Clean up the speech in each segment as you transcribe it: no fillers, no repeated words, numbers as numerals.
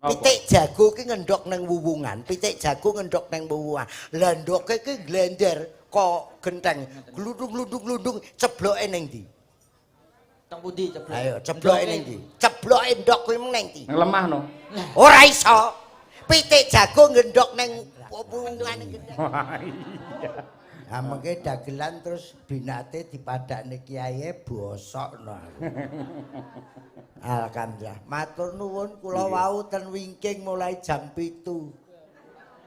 Pitik jago ki ngendhok nang wuwungan, pitik jago ngendhok nang wuwungan. Lah ndoke ki glender kok genteng, glundung-glundung-glundung cebloke ning ndi? Teng pundi ceblok? Ayo cebloke ning ndi? Cebloke ndok kuwi mung ning ndi? Nang lemah no. Ora iso. Pitik jago ngendhok nang wuwungan genteng. Wah, iya. Ha mengke dagelan terus binate dipadakne kiai bosokno aku. Alhamdulillah. Matur nuwun kula wau ten wingking mulai jam 7.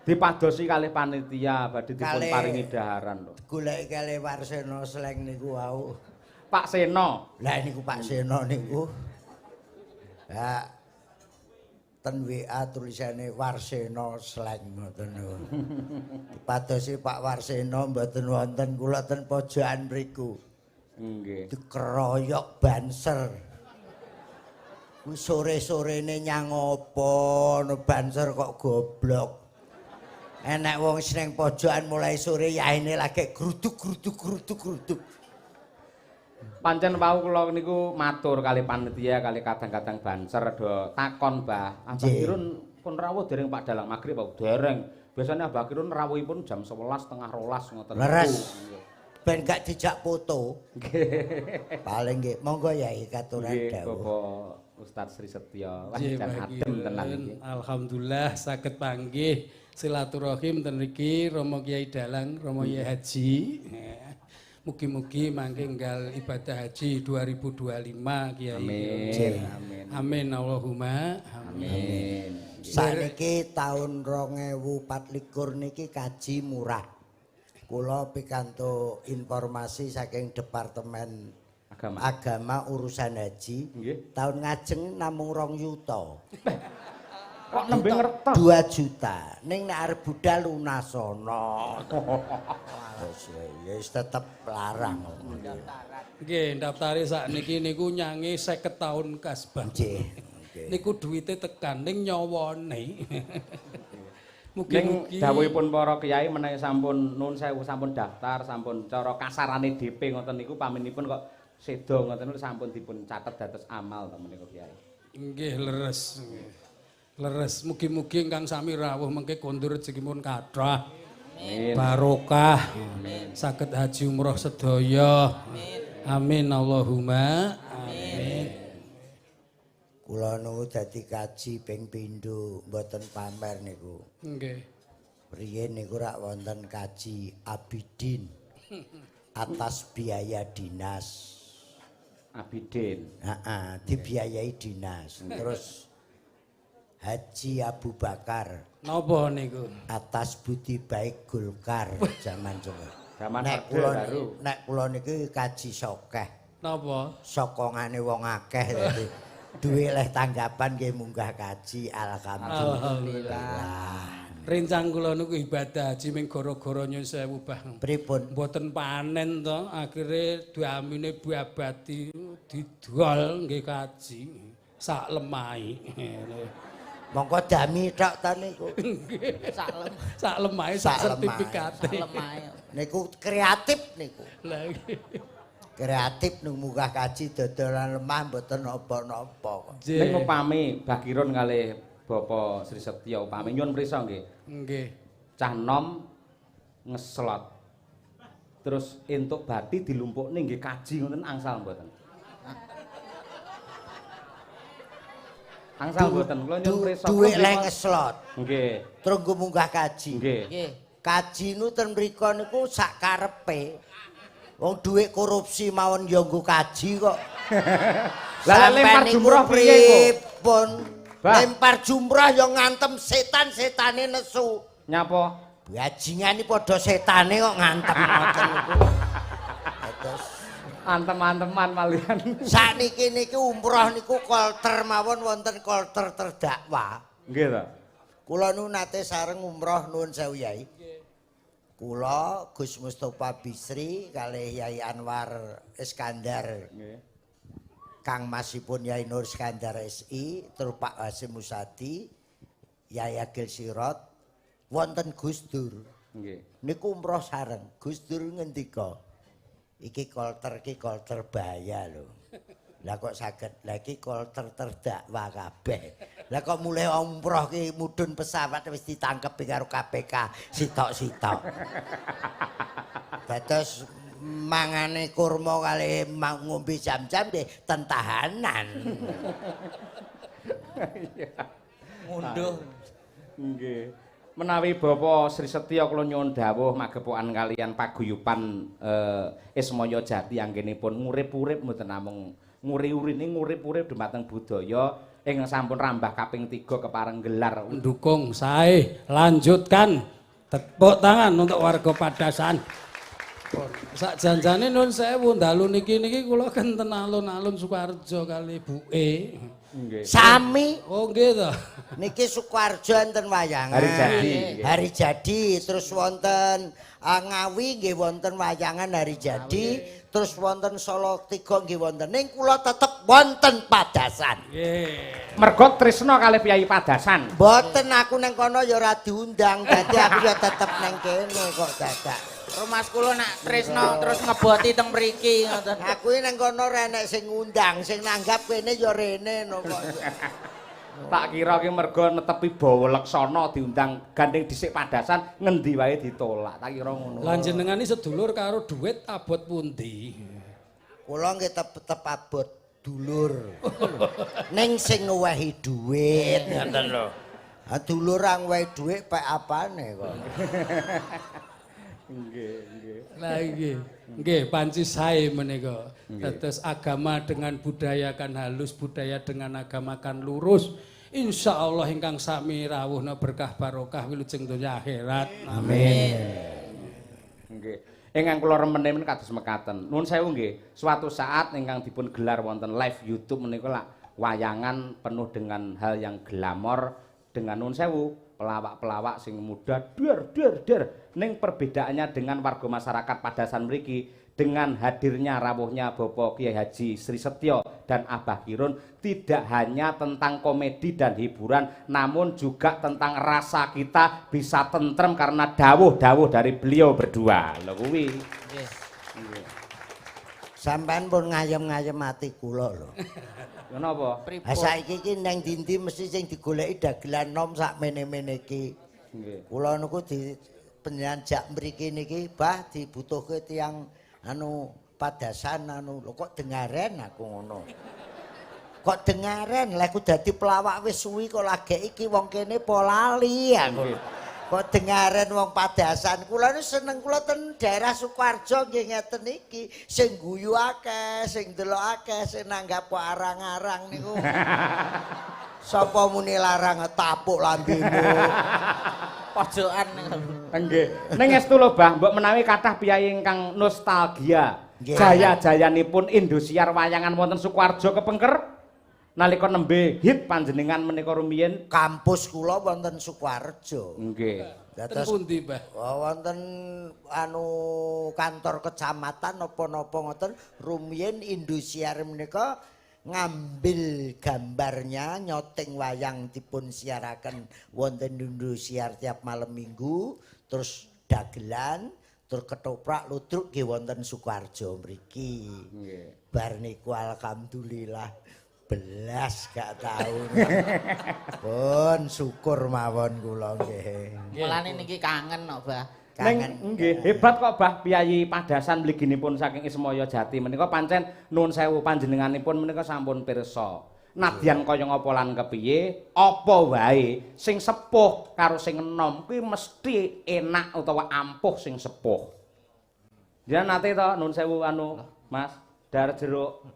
Dipadosi kalih panitia badhe dipun paringi daharan lho. Goleki kalih Warseno Sleng niku wau. Pak Seno. Lah niku Pak Seno niku. Lah ten WA tulisane Warseno Sleng ngoten niku. Dipadosi Pak Warseno mboten wonten kula ten pojokan mriku. Nggih. Dikeroyok banser. Kuwi sore-sorene nyang apa no banser kok goblok. Enek wong sing pojokan mulai sore yaene lagi gruduk gruduk gruduk gruduk. Pancen wau kula niku matur kali panitia kali kadang-kadang banser do takon, Mbah. Abah Kirun pun rawuh dereng Pak Dalang magrib Pak? Dereng. Biasane Abah Kirun rawuhipun jam 11 11:30 ngoten. Leres. Ben gak dijak foto. Nggih. Paling nggih monggo Yai katuran Nggih, dawuh. Bapak Ustaz Sri Setyo. Wah, Nggih, jan Mbah adem Kirun. tenan iki. Alhamdulillah saged panggih silaturahim ten mriki Romo Kiai Dalang, Romo Kiai Haji. Mugi-mugi mangke enggal ibadah haji 2025 Kiai. Amin. Amin. Amin Allahumma amin. Amin. Sakniki taun 2024 niki kaji murah. Kula pikantuk informasi saking Departemen Agama. Agama urusan haji. Nggih. Tahun ngajeng namung 2 yuta. Kok nembe ngertos? 2 juta. Ning nek arep budal lunasono. Wis ya wis tetep larang. Nggih, ndaftare sakniki niku nyange 50 tahun kasbah. Nggih. Nggih. Niku duwite tekan ning nyawane. Ning Mugi-mugi dawuhipun para kiai menawi sampun nuwun sewu sampun daftar, sampun cara kasarane DP ngoten niku paminipun kok seda ngoten niku sampun dipun catet dados amal to menika kiai. Nggih leres. Leres mugi-mugi ingkang sami rawuh mengke kondur rezekipun kathah. Amin. Barokah. Saged haji umroh sedaya. Amin. Amin Allahumma. Amin. Kula niku dadi kaji ping pindho mboten pamer niku. Nggih. Riyin niku rak wonten kaji Abidin atas biaya dinas. Abidin. Heeh, dibiayai dinas. Terus Haji Abu Bakar Napa niku? atas budi baik Golkar zaman coba. Zaman Nek Orde kula Baru. nek kula niki kaji sokeh, Napa? sokongane wong akeh dadi duwe leh tanggapan nggih munggah kaji alhamdulillah. Alhamdulillah. Rencang kula niku ibadah haji ming gara-gara nyun sewu Bah. Pripun? Mboten panen to, akhire damine babati didol nggih kaji sak lemahi. Mongko dami tok ta niku. Sak lem, Sak lemahi sak Sak lemahe. sertifikate. lemahe. Niku kreatif niku. Lah nggih. Kreatif niku munggah kaji dodolan lemah mboten napa-napa kok. Ning upami Mbah Kirun kalih Bapak Sri Setyo upami nyuwun prisa nggih. Nggih. Cah nom ngeslot. Terus entuk bati dilumpukne nggih kaji ngoten angsal mboten? Angsal mboten? Kula nyuwun prisa. Duwe leh ngeslot. Nggih. Terus nggo munggah kaji. Nggih. Nggih. Kaji nu ten mriku niku sak karepe. Wong dhuwit korupsi mawon ya nggo kaji kok. Lah lempar jumroh piye kok? Pripun? Bah. Lempar jumroh ya ngantem setan-setane nesu. Nyapa? Bajingan iki padha setane kok ngantem ngoten niku. Terus Antem-anteman malian. sakniki niki umroh niku kolter mawon wonten kolter terdakwa. Nggih ta? Kula nu nate sareng umroh nuwun sewu Yai. Kula Gus Mustofa Bisri kalih Yai Anwar Iskandar. Nggih. Kang Masipun Yai Nur Iskandar SI, terus Pak Hasim Musadi, Yai Agil Sirot, wonten Gus Dur. Nggih. Niku umroh sareng. Gus Dur ngendika, iki kolter iki kolter bahaya lho. Lah kok saged, lah iki kolter terdakwa kabeh. Lah kok mulai umroh ki mudhun pesawat wis ditangkep karo KPK sitok-sitok. Dados mangane kurma kali ngombe jam-jam nggih ten tahanan. Ngunduh. Nggih. Menawi Bapak Sri Setya kula nyuwun dawuh magepokan kaliyan paguyuban Ismaya Jati anggenipun ngurip-urip mboten namung nguri-urine ngurip-urip dumateng budaya ingkang sampun rambah kaping 3 kepareng gelar. Mendukung sae, lanjutkan. Tepuk tangan untuk warga Padasan. Sak janjane nun sewu dalu niki niki kula kenten alun-alun Sukoharjo kali buke. Nggih. Sami. Oh nggih to. Niki Sukoharjo enten wayangan. Hari jadi. Hari jadi terus wonten Ngawi nggih wonten wayangan hari jadi, terus wonten Solo 3 nggih wonten. Ning kula tetep wonten Padasan. Nggih. Mergo tresna kalih Piyayi Padasan. Mboten, aku neng kono ya ora diundang, dadi aku ya tetep neng kene kok dadak. Rumas kula nak tresna terus ngeboti teng mriki ngoten. Aku iki neng kono ora enek sing ngundang, sing nanggap kene ya rene no kok. Tak kira ki mergo netepi bawa leksana diundang gandeng dhisik Padasan ngendi wae ditolak. Tak kira ngono. Lah jenengan iki sedulur karo dhuwit abot pundi? Kula nggih tetep abot dulur. Ning sing ngewehi dhuwit ngoten lho. Ha dulur ra ngewehi dhuwit pek apane kok. Nggih, nggih. Lah nggih. Nggih, panci sae menika. Dados agama dengan budaya kan halus, budaya dengan agama kan lurus. Insyaallah ingkang sami rawuhna berkah barokah wilujeng donya akhirat. Amin. Nggih. Ingkang kula remen kados mekaten. Nuwun sewu nggih, suatu saat ingkang dipun gelar wonten live YouTube menika lak wayangan penuh dengan hal yang glamor dengan nuwun sewu pelawak-pelawak sing muda der der der. Ning perbedaannya dengan warga masyarakat Padasan mriki dengan hadirnya rawuhnya Bapak Kiai Haji Sri Setyo dan Abah Kirun tidak hanya tentang komedi dan hiburan, namun juga tentang rasa kita bisa tentrem karena dawuh-dawuh dari beliau berdua. Lho kuwi. Nggih. Sampean pun ngayem-ngayem ati kula lho. Kenapa? Ha saiki iki nang ndi mesti sing digoleki dagelan nom sak mene-mene iki. Nggih. Kula niku di penyanjak mriki niki bah dibutuhke tiyang anu Padasan anu lho kok dengaren aku ngono. Kok dengaren lek aku dadi pelawak wis suwi kok lagek iki wong kene po lali aku. Kok dengaren wong Padasan. Kula niku seneng kula ten daerah Sukoharjo nggih ngeten iki, sing guyu akeh, sing delok akeh, sing nanggap kok arang-arang niku. Sapa muni larang tapuk lambemu. Pojokan niku. Nggih. Ning estu lho Bah, mbok menawi kathah piyayi ingkang nostalgia. Nggih. Jaya-jayanipun Indosiar wayangan wonten Sukoharjo kepengker nalika nembe hit panjenengan menika rumiyin. Kampus kula wonten Sukoharjo. Nggih. Ten Dados pundi, Mbah? Wonten anu kantor kecamatan napa-napa ngoten rumiyin Indosiar menika ngambil gambarnya nyoting wayang dipun siaraken wonten Indosiar tiap malam Minggu, terus dagelan terus ketoprak ludruk nggih wonten Sukoharjo mriki. Nggih. Bar niku alhamdulillah belas gak tau. Pun syukur mawon kula nggih. Mulane niki kangen kok, Bah. Ning Kangen. nggih, hebat kok Bah piyayi Padasan mliginipun saking Ismaya Jati menika pancen nuwun sewu panjenenganipun menika sampun pirsa. Nadyan kaya ngapa lan kepiye, apa wae sing sepuh karo sing enom kuwi mesti enak utawa ampuh sing sepuh. Jenengan nate to nuwun sewu anu Mas, dar jeruk.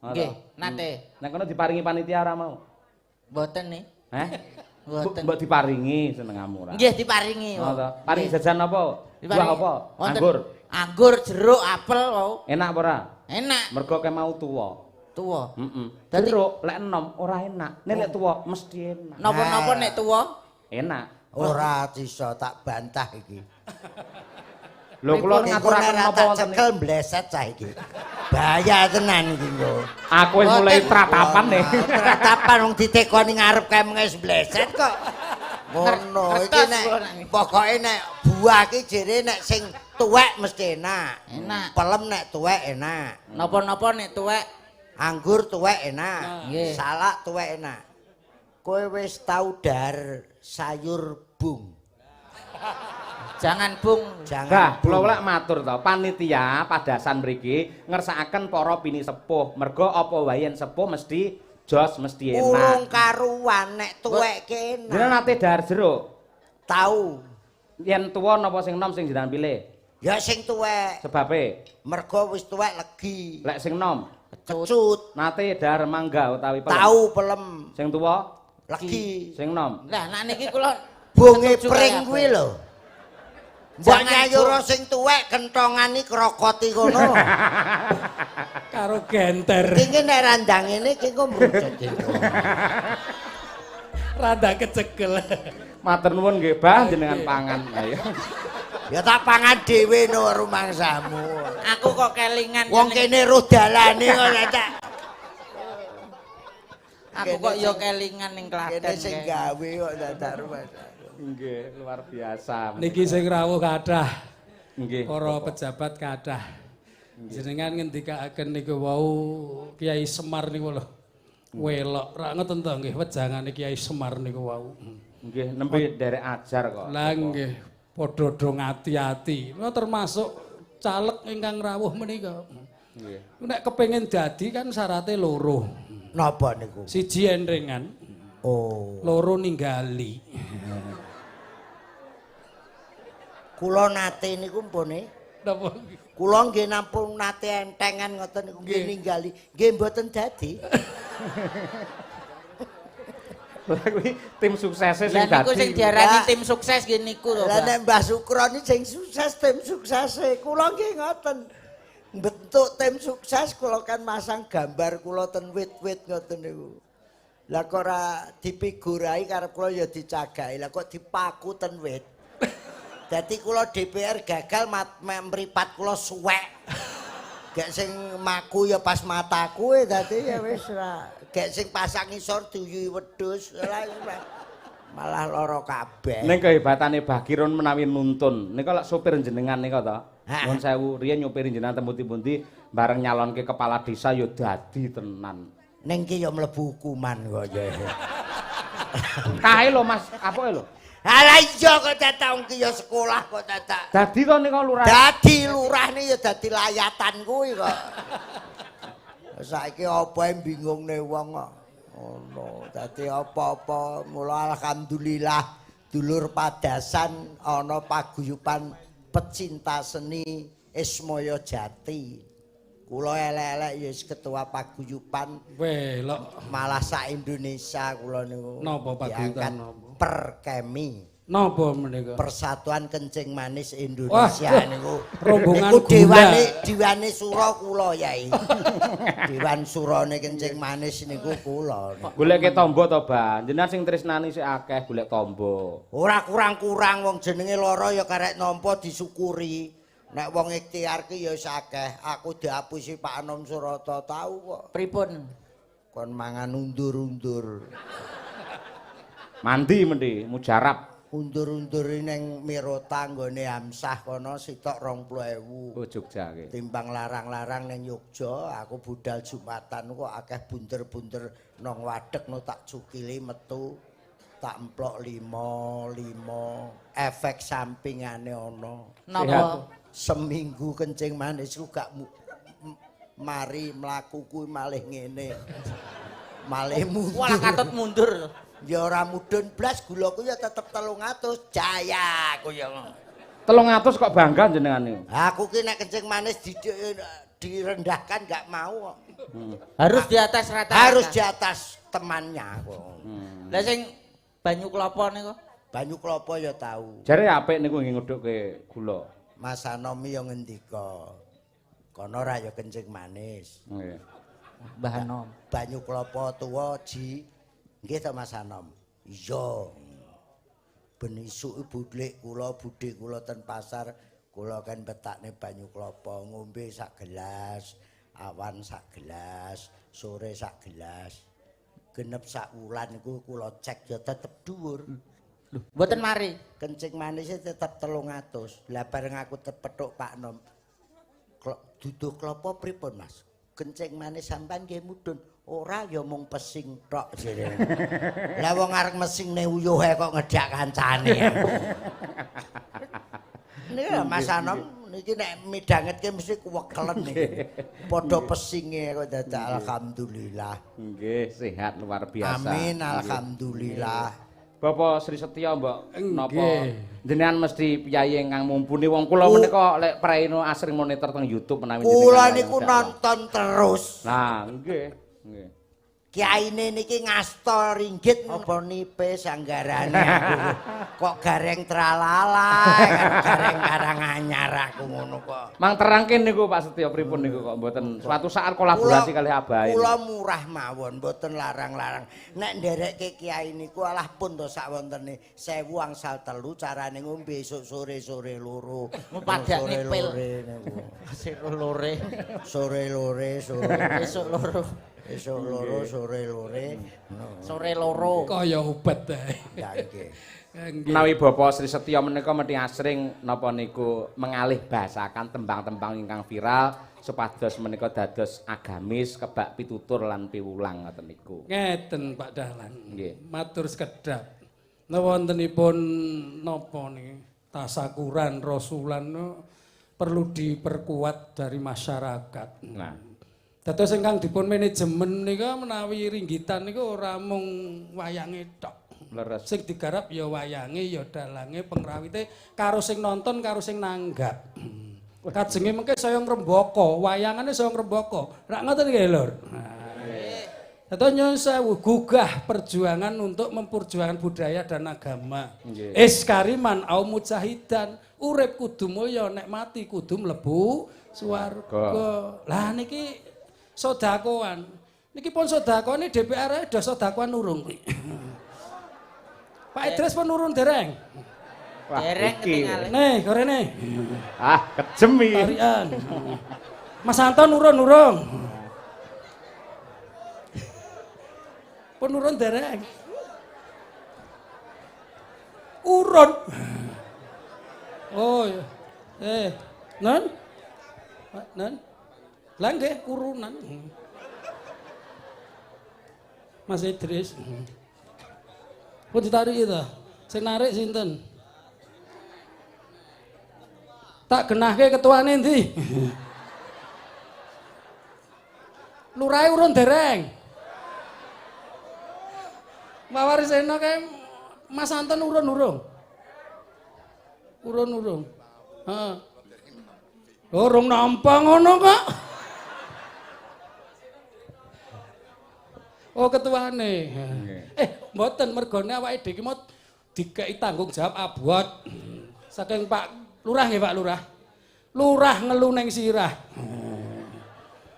Nggih, nate. Nek kono diparingi panitia ora mau? Mboten nih. Heh? Mboten. Mbok diparingi senengamu ora? Nggih diparingi. Oh, to. Paringi jajan apa? Diparingi. Buah apa? Wonten Anggur. Anggur, jeruk, apel wau. Enak apa ora? Enak. Mergo kowe mau tuwa. Tuwa. Heeh. Dadi- Jeruk lek enom ora enak. Nek lek tuwa mesti enak. Napa-napa nek tuwa? Enak. Ora iso tak bantah iki. Lho kula Engko ngaturaken nek ra napa tak wonten. cekel mbleset cah iki. Bahaya tenan iki engko. Aku wis mulai tratapan nih. Tratapan wong ditekoni ngarep kae wis mbleset kok. Ngono iki Ngertos nek kula nek. pokoke nek buah iki jere nek sing tuwek mesti enak. Enak. Pelem nek tuwek enak. Napa-napa nek tuwek Anggur tuwek enak. Nggih. Salak tuwek enak. Kowe wis tau dar sayur bung? Jangan bung. Jangan. Bah, kula lek matur to, panitia padasan mriki ngersakaken para pinisepuh. Mergo apa wae yen sepuh mesti jos, mesti enak. Urung karuan nek tuwek kene. Jenengan nate dahar jeruk? Tau. Yen tuwa napa sing nom sing jenengan pilih? Ya sing tuwek. Sebabe? Mergo wis tuwek legi. Lek sing nom? Kecut. Nate dahar mangga utawi pelem? Tau pelem. Sing tuwa? Legi. Sing nom? Lah nek niki kula Bunge setuju pring kali kuwi Abah. lho. Mbok Jangan, nyayur Bu. sing tuwek kentongane krokoti kono. Karo genter. Iki nek randang ngene iki engko mrucut iki. Rada kecekel. Matur nuwun nggih, Bah, jenengan pangan. Ayo. Ya tak pangan dhewe no rumangsamu. Aku kok kelingan. Wong kene roh dalane kok tak. Aku kok ya kelingan ning Klaten. Kene sing gawe kok tak rumangsamu. Nggih, luar biasa. Niki sing rawuh kathah. Nggih. Para pejabat kathah. Jenengan ngendikaaken niku wau Kiai Semar niku lho. Welok ra ngoten to nggih wejangane Kiai Semar niku wau. Nggih, nembe nderek ajar kok. Lah nggih padha do ngati-ati. Lah termasuk caleg ingkang rawuh menika. Nggih. Nek kepengin dadi kan syaratnya loro. Napa niku? Siji enrengan, Oh. loro ninggali. Kula nate niku mpune. Napa? Kula nggih nampung nate entengan ngoten niku nggih ninggali. Nggih mboten dadi. Lah kuwi tim suksese sing Lah niku dadi. sing diarani Lah. tim sukses nggih niku to, Lah Mbah. nek Mbah Sukron iki sing sukses tim suksese. Kula nggih ngoten. Bentuk tim sukses kula kan masang gambar kula ten wit-wit ngoten niku. Lah kok ora dipigurai karep kula ya dicagaki. Lah kok dipaku ten wit. Dadi kula DPR gagal mripat kula suwek. Gek sing maku ya pas mataku e dadi ya wis ra. Gek sing pasang ngisor diuyuhi wedhus lah malah lara kabeh. Ning kehebatane Bah Kirun menawi nuntun. Nika lek sopir jenengan nika to. Ha. Nuwun sewu, riyen nyopiri jenengan teng pundi-pundi bareng nyalonke kepala desa ya dadi tenan. Ning ki ya mlebu hukuman kok ya. Kae lho Mas, apoke lho. Alah iya kok dadak wong ki ya sekolah kok dadak. Dadi to nika lurah. Dadi lurah ni ya dadi layatan kuwi kok. Saiki apa yang bingungne wong kok. Ngono, dadi apa-apa mula alhamdulillah dulur Padasan ana paguyuban pecinta seni Ismaya Jati. Kula elek-elek ya wis ketua paguyuban Welok malah sak Indonesia kula niku. Napa paguyuban diangkat napa? Perkemi. Napa menika? Persatuan Kencing Manis Indonesia Wah, niku. rombongan Niku gula. dewane sura kula Yai. Dewan surane Kencing Manis niku kula. Goleke tombo to, Bah. Jenengan sing tresnani sik akeh golek tombo. Ora kurang-kurang wong jenenge lara ya karek nampa disyukuri. Nek wong ikhtiar ki ya wis akeh. Aku diapusi Pak Anom Surata tau kok. Pripun? Kon mangan undur-undur. Mandi mendhi mujarab. Undur-undur ning Mirota nggone Hamsah kono sitok 20.000. Oh Jogja ki. Timbang larang-larang ning Yogya, aku budal Jumatan kok akeh bunder-bunder nang wadek no tak cukili metu tak emplok 5 5 efek sampingane ana. Napa? Seminggu kencing manis ku gak mari mlaku kuwi malih ngene. Malih mundur. Walah katut mundur. Ya ora mudhun blas gulaku ya tetep 300. Jaya aku ya. 300 kok bangga jenengan niku. Aku ki nek kencing manis direndahkan gak mau kok. Harus di atas rata-rata. Harus di atas temannya kok. Lah sing banyu klopo niku. Banyu klopo ya tahu. Jare apik niku nggih ngudhukke gula. Mas Anomi ya ngendika. Kono ra ya kencing manis. Nggih. Mbah Anom. Banyu klopo tuwa ji. Nggih to Mas Anom? Iya. Ben isuk budhek kula budhe kula ten pasar kula kan petakne banyu klopo ngombe sak gelas, awan sak gelas, sore sak gelas. Genep sak wulan niku kula cek ya tetep dhuwur. Lho, mboten mari. Kencing manisnya tetep 300. Lah bareng aku tepethuk Pak Nom. Duduh klopo pripun Mas? Kencing manis sampean nggih mudhun. Ora ya mung pesing tok jere. Lah wong arep mesingne uyuhe kok ngejak kancane. Niki Mas Anom niki nek midhangetke mesti kuwekelen niki. Padha pesinge kok dadak alhamdulillah. Nggih, sehat luar biasa. Amin alhamdulillah. Bapak Sri Setya mbok napa jenengan mesti piyayi ingkang mumpuni wong kula menika lek praino asring monitor teng YouTube menawi jenengan. Kula niku nonton terus. Nah, nggih, nggih. Kiyaine niki ngasta ringgit apa nipis anggarane aku. Kok gareng tralala, gareng Karanganyar aku ngono kok. Mang terangke niku Pak Setya pripun niku kok mboten suatu saat kolaborasi kalih Abahe. Kula murah mawon mboten larang-larang. Nek nderekke kiai niku alah pun to sak wontene 1000 angsal 3 carane ngombe esuk sore-sore loro. Padake pil. Sore lore. Sore lore sore. Esuk loro. Esuk loro sore lore. Sore loro. Kaya obat ae. Ya nggih. Menawi Bapak Sri Setya menika mesti asring napa niku mengalih bahasakan tembang-tembang ingkang viral supados menika dados agamis kebak pitutur lan piwulang ngoten niku. Ngeten Pak Dahlan. Nggih. Matur sekedap. Wontenipun napa niki tasakuran rasulan perlu diperkuat dari masyarakat. Nah. Dados ingkang dipun manajemen nika menawi ringgitan niku ora mung wayange tok. Leres. Sing digarap ya wayange, ya dalange, pengrawite karo sing nonton karo sing nanggap. Kajenge mengke saya ngrembaka, wayangane saya ngrembaka. Rak ngoten nggih, Lur. Dados nyuwun sewu gugah perjuangan untuk memperjuangkan budaya dan agama. Iskariman au mujahidan, urip kudu mulya nek mati kudu mlebu swarga. Lah niki sedakoan. Niki pun sedekahane DPR do sedakoan urung kuwi. Pak Idris pun urun dereng. Dereng ketinggalan. Nih, gorene. Ah, kejem iki. Tarian. Mas Anton urun urung. Pun urun dereng. Urun. Oh iya. Non? Non? Lah nggih urunan. Mas Idris. Pun ditarik itu. Sing narik sinten? Tak genahke ketuane endi? Lurahe urun dereng. Mawarisena kae Mas Anton urun urung. Urun urung. Heeh. Urung nampa ngono kok. Oh ketuane. Mboten mergone awake dhewe iki mau dikeki tanggung jawab abot. Saking Pak Lurah nggih Pak Lurah. Lurah ngelu ning sirah.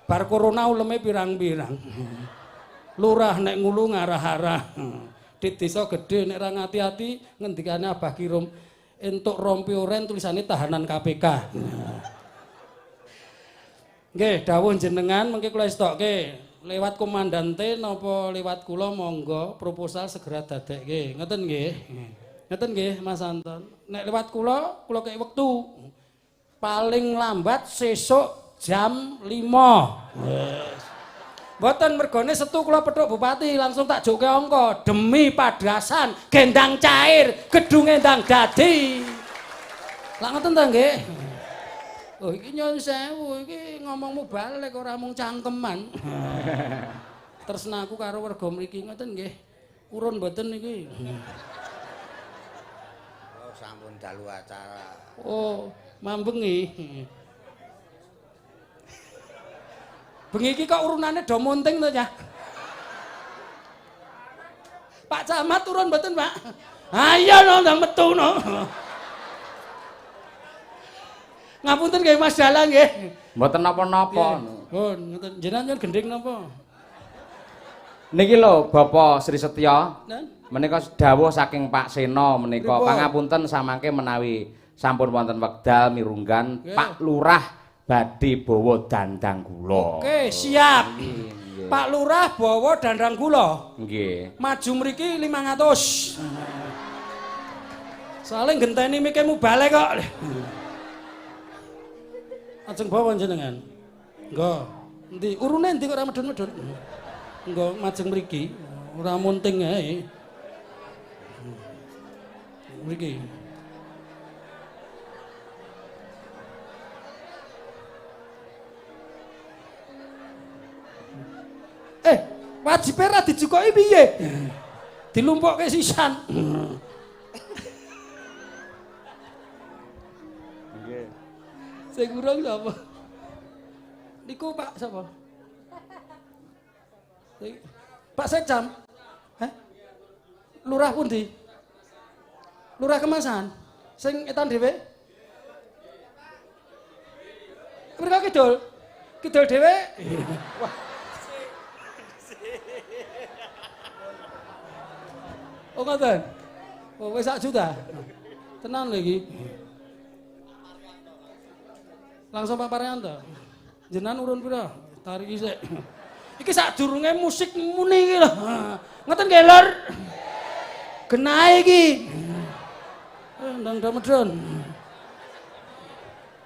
Bar corona uleme pirang-pirang. Lurah nek ngulu ngarah-arah. Di desa gedhe nek ra ngati-ati ngendikane Abah Kirum entuk rompi oren tulisane tahanan KPK. Nggih, dawuh jenengan mengke kula estokke. Lewat komandante napa lewat kula monggo proposal segera dadekke. Ngoten nggih. Ngoten nggih Mas Anton. Nek lewat kula, kula kei wektu. Paling lambat sesuk jam 5. Wes. Mboten mergone setu kula petuk bupati langsung tak jokke angka demi padasan gendang cair gedunge ndang dadi. Lah ngoten ta nggih. Oh iki nyuwun sewu iki ngomongmu balik ora mung cangkeman. Tresna aku karo warga mriki ngoten nggih. Urun mboten niki. Oh sampun dalu acara. Oh, mambengi. Bengi iki kok urunane do monting to, Cah? Pak Camat urun mboten, Pak? Ayo no ndang metu no. Ngapunten nggih Mas Dalang nggih. Mboten napa-napa. Pun ngoten jenengan nyuwun gendhing napa? Niki lho Bapak Sri Setya. Menika dawuh saking Pak Seno menika pangapunten samangke menawi sampun wonten wekdal mirunggan Pak Lurah badhe bawa dandang gula. Oke, siap. Pak Lurah bawa dandang gula. Nggih. Maju mriki 500. Soale ngenteni mikemu balik kok. Ajeng bawa jenengan. Nggo. Endi urune endi kok ora medhun-medhun? Engko majeng mriki, ora munting ae. Mriki. Wajibe ra dijukoki piye? Dilumpukke sisan. Nggih. Sing urung sapa? Niku Pak sapa? Pak Sekjam. Hah? Lurah pundi? Lurah Kemasan. Sing etan dhewe? Mriko kidul. Kidul dhewe. Wah. Oh ngoten. Oh wis 1 juta. Tenan lho iki. Langsung Pak Paryanto. Jenengan urun pira? Tarik sik. Iki sadurunge musik muni iki lho. Ngoten nggih, Lur? Genahe iki. Ndang do medhun.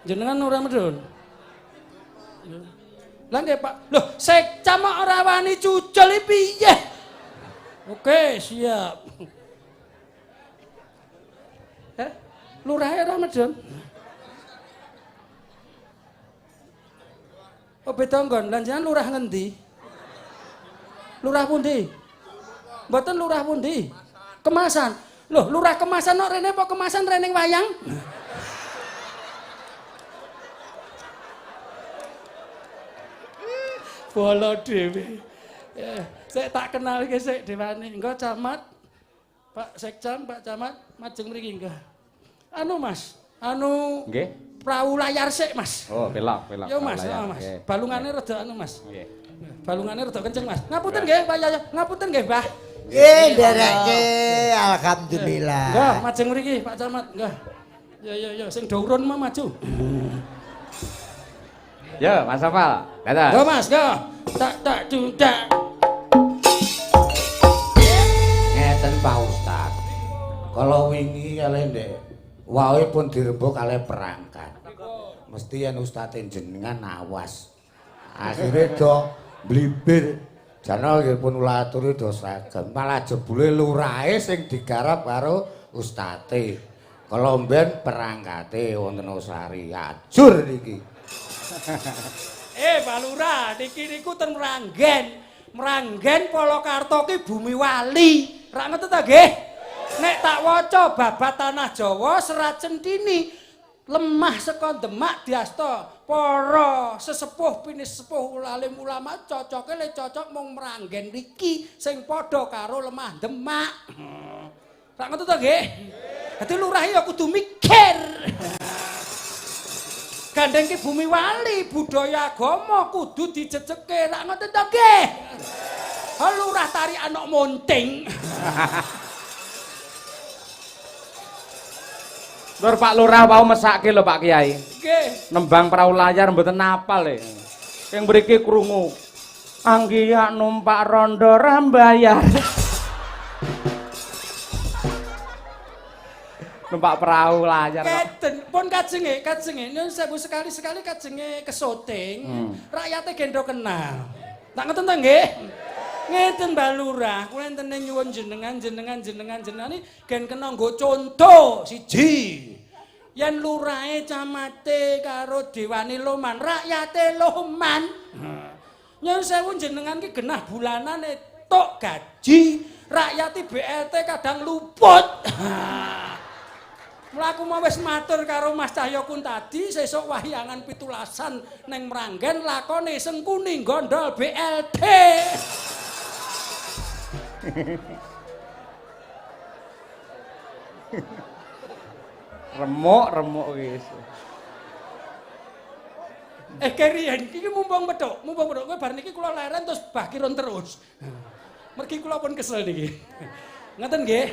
Jenengan ora medhun. Lah nggih, Pak. Loh, Sekcam kok ora wani cucul iki piye? Oke, siap. Lurahe ora medhun. Oh beda nggon. Lah jenengan lurah ngendi? Lurah pundi? Mboten lurah pundi? Kemasan. Loh, lurah Kemasan kok rene apa Kemasan rene wayang? Bolo dhewe. Sik tak kenalke sik dewane. Engko camat Pak Sekjam, Pak Camat majeng mriki enggak. Anu Mas, anu nggih. Perahu layar sik Mas. Oh, pelak, pelak. Yo Mas, oh, Mas. Balungane rada anu Mas. Nggih. Balungane rada kenceng Mas. Ngapunten nggih Pak Yaya, ngapunten nggih Mbah. Nggih, nderekke alhamdulillah. Nggih, majeng mriki Pak Camat, nggih. Ya ya ya, sing do urun mah maju. Yo, Mas Sopal. Dadah. Nggih Mas, nggih. Tak tak tak. Ngeten Pak Ustad. Kalau wingi kalih ndek wae pun dirembuk kalih perangkat. Mesti yen ustate jenengan awas. Akhire do mblibir. Jane nggih pun kula aturi do sragem. Malah jebule lurahe sing digarap karo ustate. Kala mben perangkate wonten Osari. Ajur niki. Pak Lurah, niki niku ten Mranggen. Mranggen Polokarto ki bumi wali. Rak ngoten ta nggih? Nek tak waca babat tanah Jawa Serat Centini lemah saka Demak diasta para sesepuh pinisepuh alim ulama cocoke le cocok mung Mranggen niki sing padha karo lemah Demak. Rak ngoten ta nggih? Dadi lurah ya kudu mikir. Gandeng ki bumi wali, budaya agama kudu dijejeke. Rak ngoten ta nggih? Lurah tari anak monting. Lur Pak Lurah wau mesake lho Pak Kiai. Nggih. Nembang perahu layar mboten napal e. Ing mriki krungu. Anggiyak numpak rondo rambayar. Numpak perahu layar kok. Ngeten, pun kajenge, kajenge nyun sewu sekali-sekali kajenge kesoting, rakyate gendho kenal. Tak ngoten ta nggih? Ngeten Mbah Lurah, kula entene nyuwun jenengan jenengan jenengan jenengan iki gen kena nggo conto siji. Yen lurahe camate karo dewane loman, rakyate loman. Nyun sewu jenengan ki genah bulanan entuk gaji, rakyate BLT kadang luput. Mula aku mau wis matur karo Mas Cahyo Kuntadi, sesuk wayangan pitulasan neng Mranggen lakone Sengkuni gondol BLT. Remuk, remuk wis. Keriyen iki mumpung medhok, mumpung medhok kowe bar niki kula leren terus bakiron terus. Mergi kula pun kesel niki. Ngoten nggih.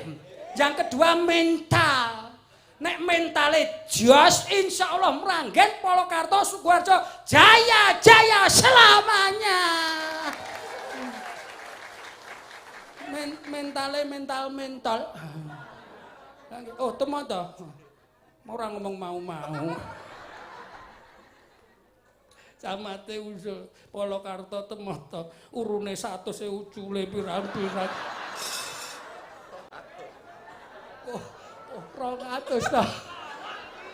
Yang kedua mental. Nek mentale jos insyaallah Mranggen Polokarto Sukoharjo jaya jaya selamanya. Mentale mental mental. Oh, temo to. Ora ngomong mau-mau. Camate usul Polokarto Temoto urune 100 ucule pirang-pirang. Oh, oh 200 to.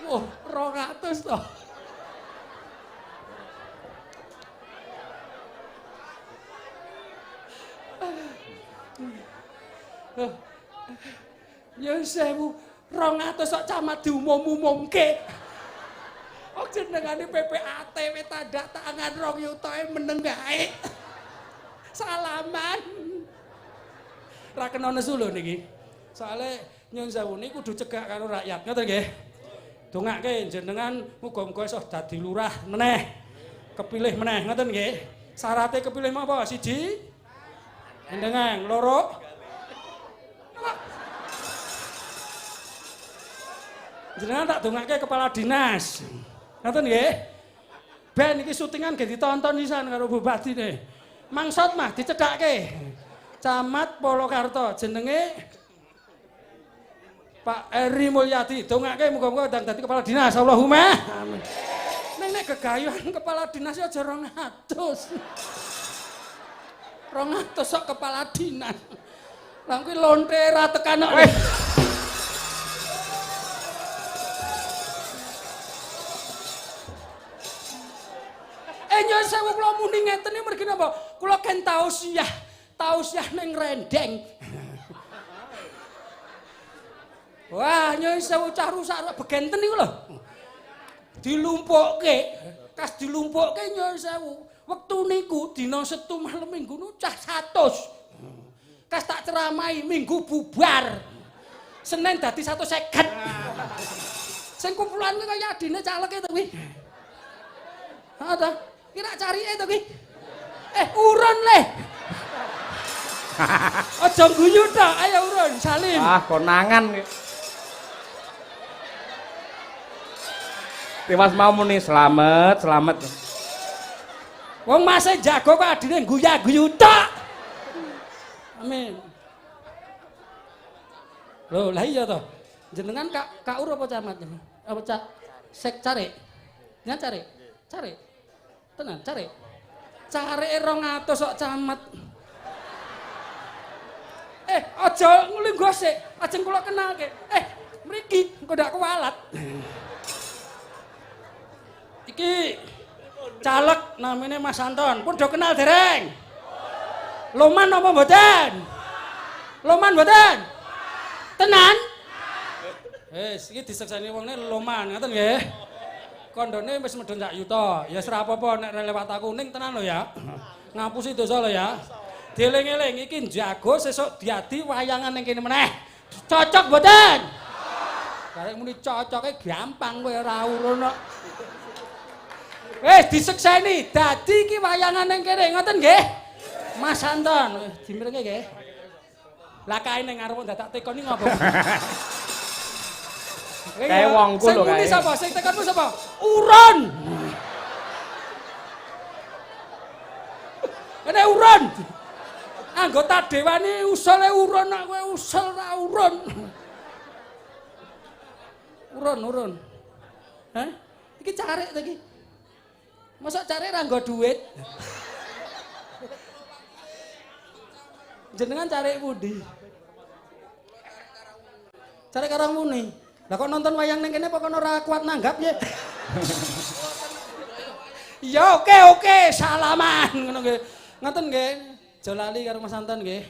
Oh, 200 to. Ya sewu, 200 kok camat diumum-umumke. Oh jenengane PPAT we tanda tangan 2 yutae meneng gae. Salaman. Ra kena nesu lho niki. Soale nyun sewu niku kudu cegak karo rakyat, ngoten nggih. Dongake jenengan muga-muga iso dadi lurah meneh. Kepilih meneh, ngoten nggih. Syarate kepilih apa? Siji. Jenengan, loro. Jenengan tak dongake kepala dinas. Ngoten nggih. Ben iki syutingan ge ditonton pisan karo bupatine. Mangsot mah dicedhake. Camat Polokarto jenenge Pak Eri Mulyadi. Dongake muga-muga ndang dadi kepala dinas. Allahumma amin. Ning nek gegayuhan kepala dinas ya aja 200. 200 sok kepala dinas. Lah kuwi lonte ra tekan kok. Nyuwun sewu kula muni ngeten iki mergi napa? Kula ken tausiah, tausiah ning rendeng. Wah, nyuwun sewu cah rusak begenten niku lho. Dilumpukke, kas dilumpukke nyuwun sewu. Wektu niku dina Setu malam Minggu nu cah 100. Kas tak ceramahi Minggu bubar. Senin dadi 150. Sing kumpulan kuwi kaya adine caleke to kuwi. Ha ta? Kira carike to kuwi. Urun le. Aja guyu tok, ayo urun salim. Ah, konangan. Tiwas mau muni slamet, slamet. Wong mase jago kok adine guya-guyu tok. Amin. Lho, lah iya to. Jenengan Kak Kaur apa camat? Apa cak sek carik? Jenengan carik? Carik. Tenan carik. Carike 200 kok camat. Aja nglinggo sik, ajeng kula kenalke. Mriki engko ndak kuwalat. Iki caleg namine Mas Anton. Pun do kenal dereng? Loman apa mboten? Loman mboten? Tenan? Wis, iki disekseni wongne loman, ngoten nggih. Kondone wis medhun sak yuta. Ya ora apa-apa nek lewat aku ning tenan lho ya. Ngapusi dosa lho ya. Dieling-eling iki njago sesuk diadi wayangan ning kene meneh. Cocok mboten? Karek muni cocoke gampang kowe ora urun kok. Wis disekseni dadi iki wayangan ning kene ngoten nggih. Mas Anton, dimirenge nggih. Lah kae ning ngarep dadak tekon iki ngopo? Kae wongku lho kae. Sing muni sapa? Sing tekonmu sapa? Urun. Kene urun. Anggota dewani usule urun nek kowe usul ra urun. Urun, urun. Hah? Iki carik ta iki? Mosok carik ra nggo duit? Jenengan carik pundi? Carik Karangmuni. Lah kok nonton wayang ning kene apa kono ora kuat nanggap ya? Ya oke oke, salaman ngono nggih. Ngoten nggih. Aja lali karo Mas Anton nggih.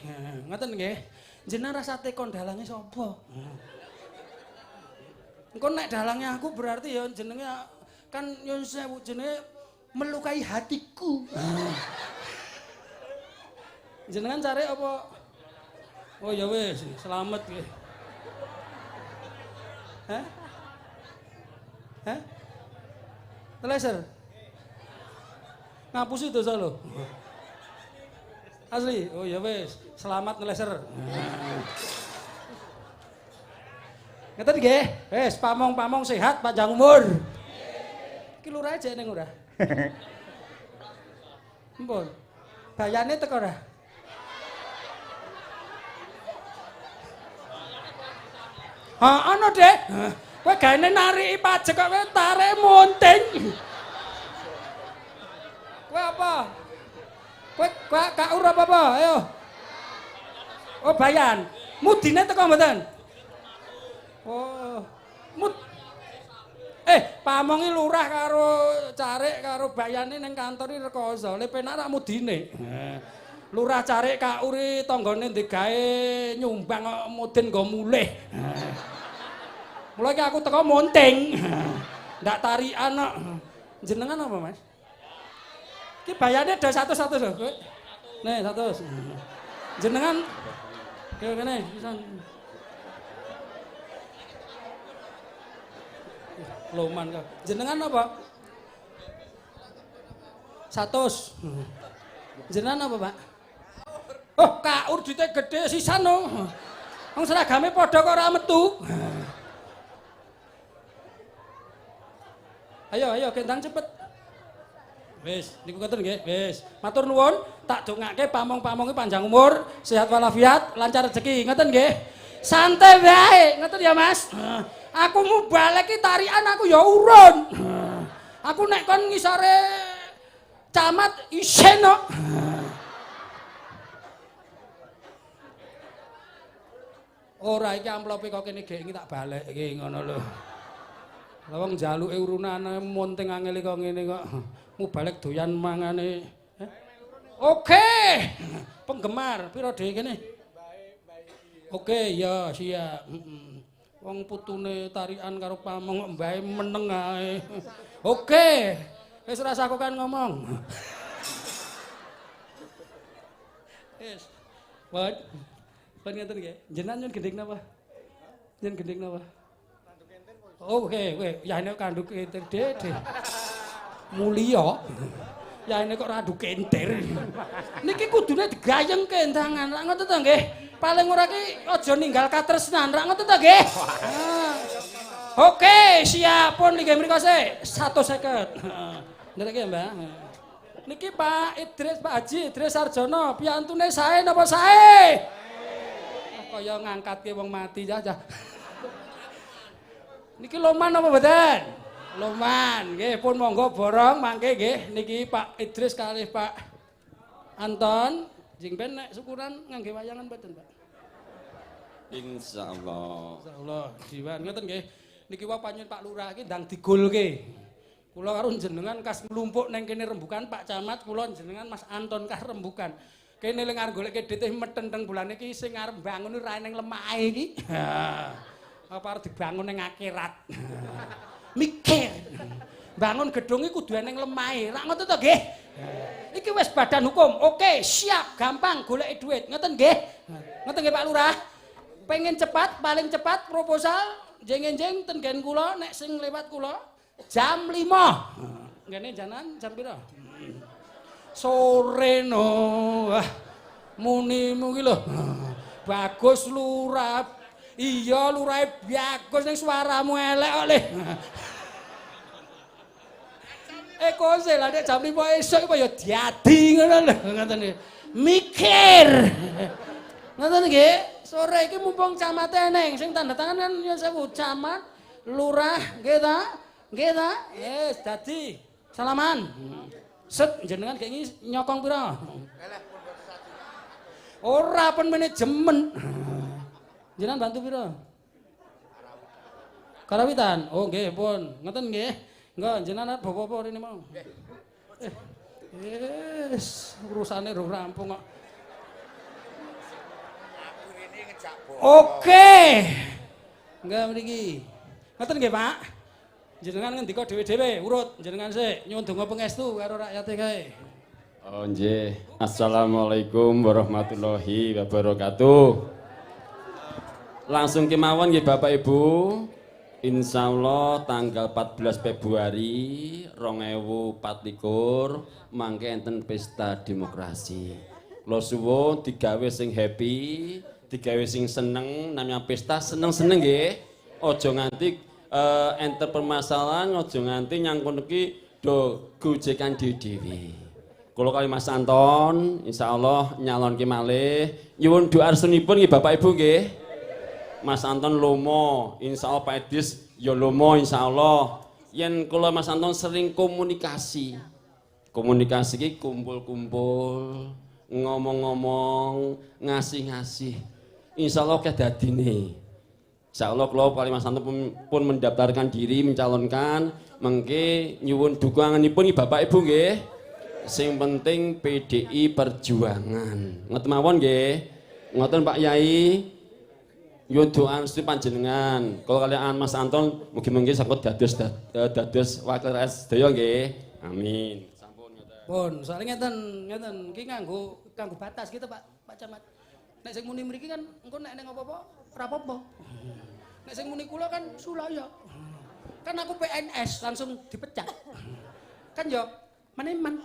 Ngoten nggih. Jenengan rasa tekon dalange sapa? Engko nek dalange aku berarti ya jenenge kan nyun sewu jenenge melukai hatiku. Jenengan cari apa? Oh ya wis, selamat nggih. Hah? Hah? Teleser? Ngapusi dosa lho. Asli, oh ya wis, selamat ngeleser. Ngeten nggih, wis pamong-pamong sehat panjang umur. Iki lurah aja ning ora. Empun. Bayane teko ora? Ha ana, Dek. Kowe gaene nariki pajek kok kowe tarik monting. Kowe apa? Kowe kowe kaur apa apa? Ayo. Oh, Bayan. Mudine teko mboten? Oh. Mud pamongi lurah karo carik karo bayane ning kantor iki rekoso. Le penak rak mudine. Lurah carik kauri tanggane digawe nyumbang kok mudin nggo mulih. Mulai iki aku teko monting. Ndak tarikan kok. Jenengan apa, Mas? Iki bayane do 100-100 lho, kowe. Nih, 100. Jenengan kene kene pisan. Loman kok. Jenengan apa? 100. Jenengan apa, Pak? Oh, kaur duite gedhe sisan no. Wong seragame padha kok ora metu. Ayo, ayo gendang cepet. Wis, niku ngoten nggih, wis. Matur nuwun, tak dongake pamong-pamonge panjang umur, sehat walafiat, lancar rezeki. Ngoten nggih. Santai wae, ngoten ya, Mas. Aku mubalek iki tarian aku ya urun. Aku nek kon ngisore camat isin kok. Ora iki amplope kok kene gek iki tak balekke ngono lho. Lah wong njaluke urunane monting angel kok ngene kok. Mubalek doyan mangane. Oke. Penggemar pira dhewe kene? Oke, ya siap. Wong putune tarian karo pamong kok mbae meneng ae. Oke. Wis ora usah kan ngomong. Wis. Pun. Pun ngeten nggih. Jenengan nyun gendhing napa? Nyun gendhing napa? Oke, oke. Ya nek kanduk kentir dede. Mulya. Ya ini kok radu kentir. Niki kudune digayeng kendangan. Lak ngoten to nggih. Paling ora ki aja ninggal katresnan. Lak ngoten to nggih. Oke, siap pun niki mriko sik. 150. Nderek ya, Mbak. Niki Pak Idris, Pak Haji Idris Sarjono, piyantune sae napa sae? Kaya ngangkatke wong mati cah. Niki loman napa mboten? Loman, nggih pun monggo borong mangke nggih niki Pak Idris kalih Pak Anton jing ben nek syukuran ngangge wayangan mboten, Pak? Insyaallah. Insyaallah, jiwan ngoten nggih. Niki wae panjenengan Pak Lurah iki ndang digolke. Kula karo jenengan kas mlumpuk neng kene rembukan Pak Camat, kula jenengan Mas Anton kas rembukan. Kene ling arep goleke dhite metenteng bulane iki sing arep mbangun ora ning lemake iki. Apa arep dibangun ning akhirat. Mikir. Bangun gedung iki kudu eneng lemahe. Rak ngoten to nggih? Iki wis badan hukum. Oke, siap, gampang goleki duit. Ngoten nggih? Ngoten nggih Pak Lurah. Pengen cepat, paling cepat proposal jeng-jeng ten nggen kula nek sing lewat kula jam 5. Ngene janan jam pira? Sore no. Wah, munimu ki lho. Bagus lurah. Iya lurahe bagus ning suaramu elek kok le. Kose lah nek jam 5 esuk apa ya diadi ngono lho ngoten iki. Mikir. Ngoten nggih, sore iki mumpung camate eneng sing tanda tangan kan ya sewu camat, lurah, nggih ta? Nggih ta? Wis dadi. Salaman. Set jenengan gek iki nyokong pira? Ora pun manajemen. Jenengan bantu pira? Karawitan. Oh nggih pun. Ngoten nggih. Engko jenengan arep bawa apa rene mau? Wis, urusane rung rampung kok. Oke. Enggak mriki. Ngoten nggih, Pak. Jenengan ngendika dhewe-dhewe, urut jenengan sik nyuwun donga pangestu karo rakyate kae. Oh nggih. Assalamualaikum warahmatullahi wabarakatuh. Langsung kemawon nggih Bapak Ibu. Insyaallah tanggal 14 Februari 2024 mangke enten pesta demokrasi. Kula suwun digawe sing happy, digawe sing seneng, namanya pesta seneng-seneng nggih. Aja nganti enten permasalahan, aja nganti nyangkun iki do gojekan dhewe-dhewe. Kula kali Mas Anton insyaallah nyalonke malih. Nyuwun doa restunipun nggih Bapak Ibu nggih. Mas Anton lomo, insyaallah Pak Idris ya lomo insyaallah. Yen kula Mas Anton sering komunikasi. Komunikasi iki kumpul-kumpul, ngomong-ngomong, ngasih-ngasih. Insyaallah akeh dadine. Insyaallah kula kali Mas Anto pun mendaftarkan diri mencalonkan, mengke nyuwun dukunganipun Bapak Ibu nggih. Sing penting PDI Perjuangan. Ngoten mawon nggih. Ngoten Pak Yai. Nyuwun doa restu panjenengan. Kula kaliyan Mas Anton mugi-mugi saged dados dados wakil rakyat sedaya nggih. Amin. Sampun ngoten. Pun, soalnya ngeten, ngeten iki nganggo kanggo batas gitu Pak, Pak Camat. Nek sing muni mriki kan engko nek ning apa-apa ora apa-apa. Nek sing muni kula kan sulaya. Kan aku PNS langsung dipecat. Kan yo meneman.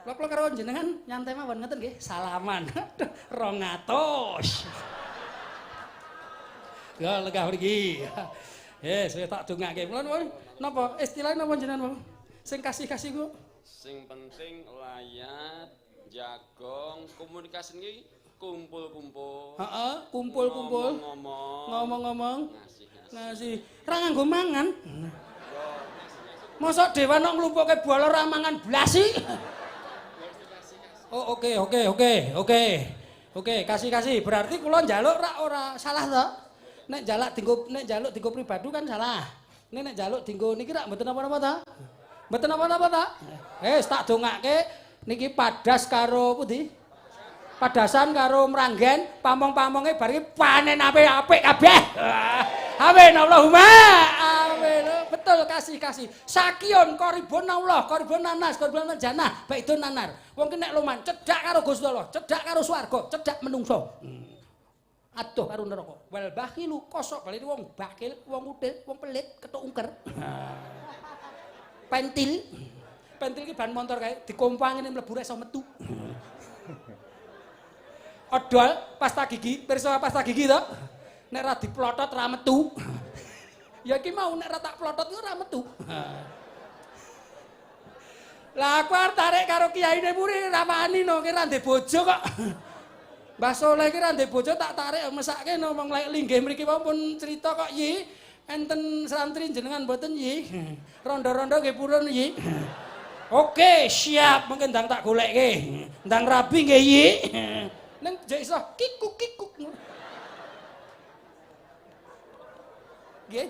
Kula kula karo jenengan nyantai mawon ngeten nggih, salaman. Aduh, 200. Ya legah mriki. Yes, wis tak dongake. Mula napa istilahnya napa jenengan, Pak? Sing kasih-kasih ku. Sing penting layat, jagong, komunikasi ini kumpul-kumpul. Heeh, kumpul-kumpul. Ngomong-ngomong. Ngomong-ngomong. Ngasih-ngasih. Ngasih. Ra nganggo mangan. Mosok dewan kok nglumpukke bola ora mangan blas sih. Oh, oke oke oke oke. Oke, kasih-kasih. Berarti kula njaluk rak ora salah to? Nek njaluk dinggo nek njaluk dinggo pribadi kan salah. Nek nek njaluk dinggo niki rak mboten napa-napa ta? Mboten napa-napa ta? Wis tak dongake niki padas karo pundi? Padasan karo Mranggen, pamong-pamonge bar iki panen apik-apik kabeh. Amin Allahumma. Amin. Betul kasih-kasih. Sakion koribon Allah, koribon nanas, koribon jannah, baidun nanar. Wong ki nek loman cedhak karo Gusti Allah, cedhak karo swarga, cedhak menungso. Aduh karo neraka. Wal bakhilu kosok bali wong bakil, wong util, wong pelit, ketuk ungker. Pentil. Pentil ki ban motor kae dikompang ngene mlebu ra iso metu. Odol pasta gigi, pirsa pasta gigi to? Nek ra diplotot ra metu. Ya iki mau nek ra tak plotot iku ra metu. Lah aku arep tarik karo kiyaine muri ra wani no, ki ra ndek bojo kok. Mbah Soleh ki ra ndek bojo tak tarik mesake no wong lek linggih mriki wau pun cerita kok yi. Enten santri jenengan mboten yi. Rondo-rondo nggih purun yi. Oke, siap mungkin ndang tak golekke. Ndang rabi nggih yi. Neng jek iso kikuk kikuk. Nggih.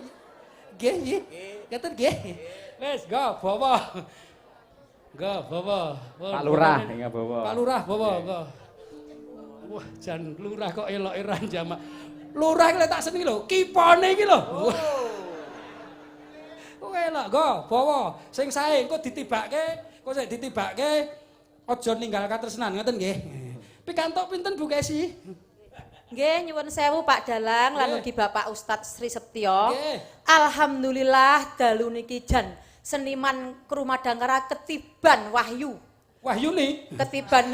Nggih, nggih. Ngeten nggih. Wis, go bawa. Go bawa. Pak Lurah ingat bawa. Pak Lurah bawa, go. Wah, jan lurah kok eloke ra jamak. Lurah iki lek tak senengi lho, kipone iki lho. Wah, elok, go bawa. Sing sae engko ditibake, engko sik ditibake aja ninggal katresnan ngoten nggih. Pikantuk pinten Bu Kesi? Nggih, nyuwun sewu Pak Dalang lan ugi Bapak Ustadz Sri Setyo. Nggih. Alhamdulillah dalu niki jan seniman Krumadangkara ketiban wahyu. Wahyu nih. Ketiban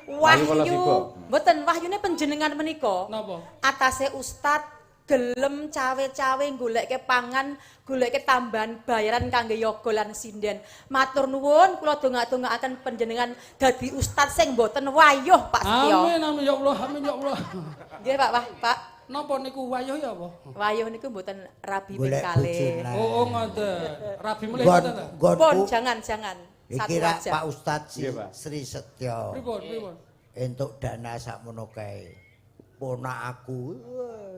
Wahyu wahyu. Kolosibo. Mboten wahyune panjenengan menika. Napa? Atase Ustadz gelem cawe-cawe goleke pangan, goleke tambahan bayaran kangge yoga lan sinden. Matur nuwun kula dongak-dongakaken panjenengan dadi ustadz sing mboten wayuh Pak Setyo. Amin amin ya Allah, amin ya Allah. Nggih Pak, Pak, Pak. Napa niku wayuh ya apa? Wayuh niku mboten rabi ping Golek kalih. bojone. Oh, oh ngoten. Rabi mulih Gon ngoten ta? Pun gonku jangan jangan. Satu iki rak aja. Pak Ustadz Nggih, Pak. Sri Setyo. Pripun, pripun? Entuk dana sakmono kae. Ponak aku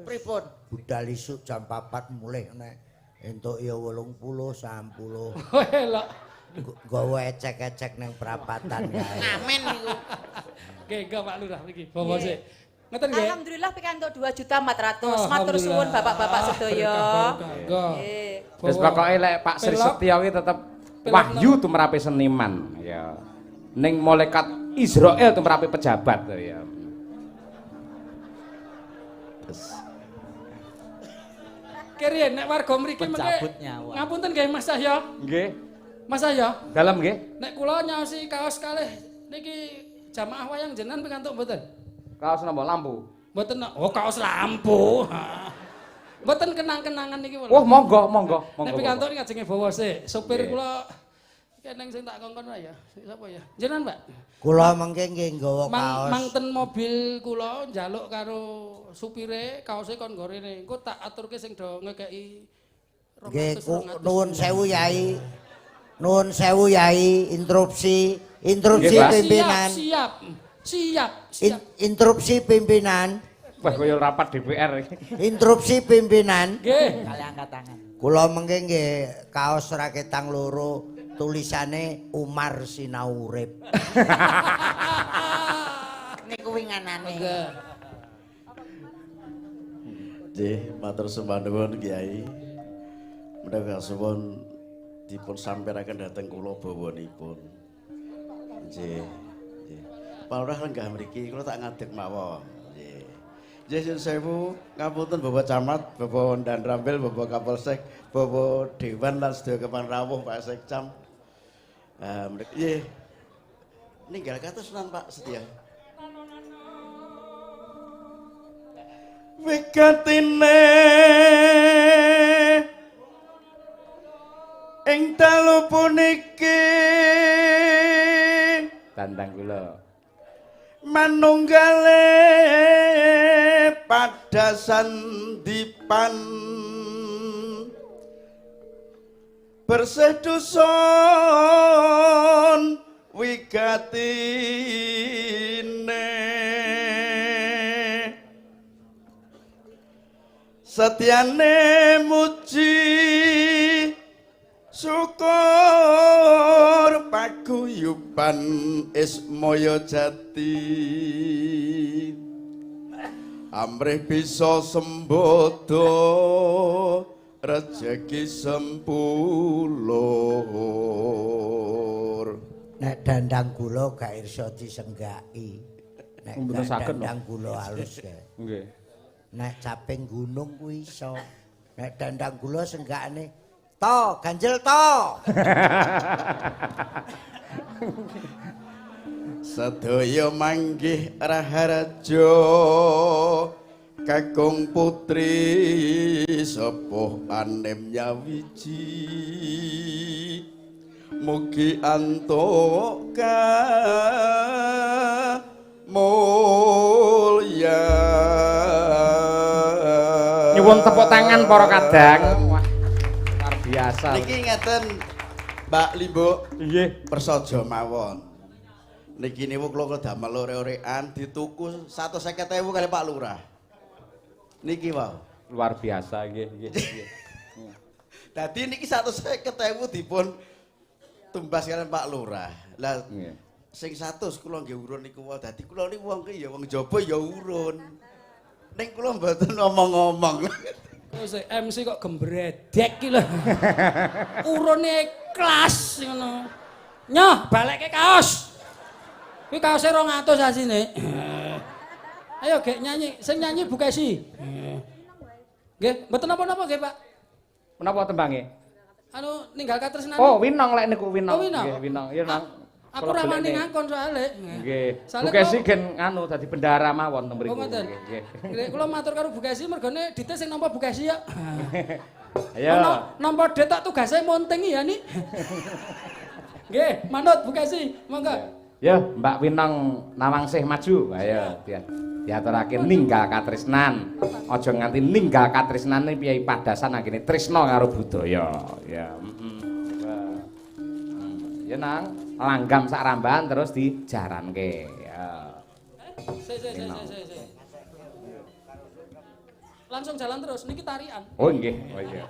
Pripun? budal isuk jam 4 mulih nek entuk ya 80 90. Oh, elok. Nggawa ecek-ecek nang perapatan kae. Ngamen niku. Nggih, nggih Pak Lurah mriki. Bawa sik. Ngoten nggih. Alhamdulillah pikantuk 2.400.000. Matur suwun bapak-bapak sedaya. Nggih. Wis pokoke lek Pak Sri Pelok. Setyo ki tetep Pelok wahyu tumrape seniman ya. Ning malaikat Israel tumrape pejabat ya. Kiriyen nek warga mriki mengke Pencabut nyawa. Ngapunten nggih Mas Cahyo. Nggih. Mas Cahyo, Dalem nggih. nek kula nyaosi kaos kalih niki jamaah wayang jenengan pikantuk mboten? Kaos napa lampu? Mboten. Oh, kaos lampu. Mboten kenang-kenangan niki. Wah, monggo, monggo, monggo. Nek pikantuk niki ajenge bawa sik. Sopir Nggih. kula keneng sing tak kongkon wae ya. Sapa ya? Jenengan, Pak. Kula mengke nggih nggawa Mang, kaos. mangten mobil kula njaluk karo supire kaose kon nggo rene. Engko tak aturke sing do ngekeki Nggih, nuwun sewu Yai. Nuwun sewu Yai, interupsi, interupsi Nggih, Pak. pimpinan. Siap, siap, siap. Interupsi pimpinan. Wah, kaya rapat DPR iki. Interupsi pimpinan. Nggih. Kali angkat tangan. Kula mengke nggih kaos raketang loro tulisane Umar Sinau Urip. Niku winganane. Monggo. Nggih, matur sembah nuwun Kiai. Menawi kasuwun dipun sampiraken dhateng kula bawanipun. Nggih, nggih. Pak Lurah lenggah mriki kula tak ngadeg mawon. Nggih. Nggih nyuwun sewu, ngapunten Bapak Camat, Bapak Danramil, Bapak Kapolsek, Bapak Dewan lan sedaya kepang rawuh Pak Sekcam. Mriki nggih. Ninggal katresnan Pak Setia. Wigatine ing dalu puniki Dandang kula. Manunggale pada sandipan bersih dusun wigatine setyane muji syukur paguyuban Ismaya Jati amrih bisa sembodo rejeki sempulur. Nek dandang kula gak iso disenggaki. Nek Mboten saged, dandang kula halus kae. Nggih. Nek caping gunung kuwi iso. Nek dandang kula senggakane to, ganjel to. Sedaya manggih raharja kakung putri sepuh anem nyawiji mugi antuk mulya. Nyuwun tepuk tangan para kadang. Wah, luar biasa. Niki ngeten Mbak Limbuk. Nggih. Prasaja mawon. Niki niku kula damel ore-orekan dituku 150.000 kali Pak Lurah. Niki wau. Luar biasa nggih, nggih, nggih. Dadi niki 150.000 dipun tumbas kalian Pak Lurah. Lah Nggih. Sing 100 kula nggih urun niku wau. Dadi kula niku wong ki ya wong jaba ya urun. Ning kula mboten ngomong-ngomong. Wis MC kok gembredek ki lho. Urune ikhlas ngono. Nyoh, balekke kaos. Kuwi kaose 200 asine. Ayo gek nyanyi, sing nyanyi Bu Kesi. Nggih, mboten napa-napa nggih, Pak. Menapa tembange? Anu ninggal katresnan. Oh, Winong lek niku Winong. Oh, Winong. Nggih, Winong. Ya nang. Aku ora wani ngangkon soalé. Nggih. Soale Bu Kesi gen nganu dadi bendara mawon teng mriku. Oh, ngoten. Nggih, nggih. Nggih, kula matur karo Bu Kesi mergone dite sing nampa Bu Kesi ya. Ayo. Nampa det tok tugase monting ya ni. Nggih, manut Bu Kesi, monggo. Ya, Mbak Winong Nawangsih maju. Ayo, diaturake ninggal katresnan. Aja nganti ninggal katresnane piye padasan anggene tresna karo budaya. Ya, heeh. Ya nang, langgam sak rambahan terus dijaranke. Ya. Sik sik sik sik sik. Langsung jalan terus, niki tarian. Oh nggih, oh iya.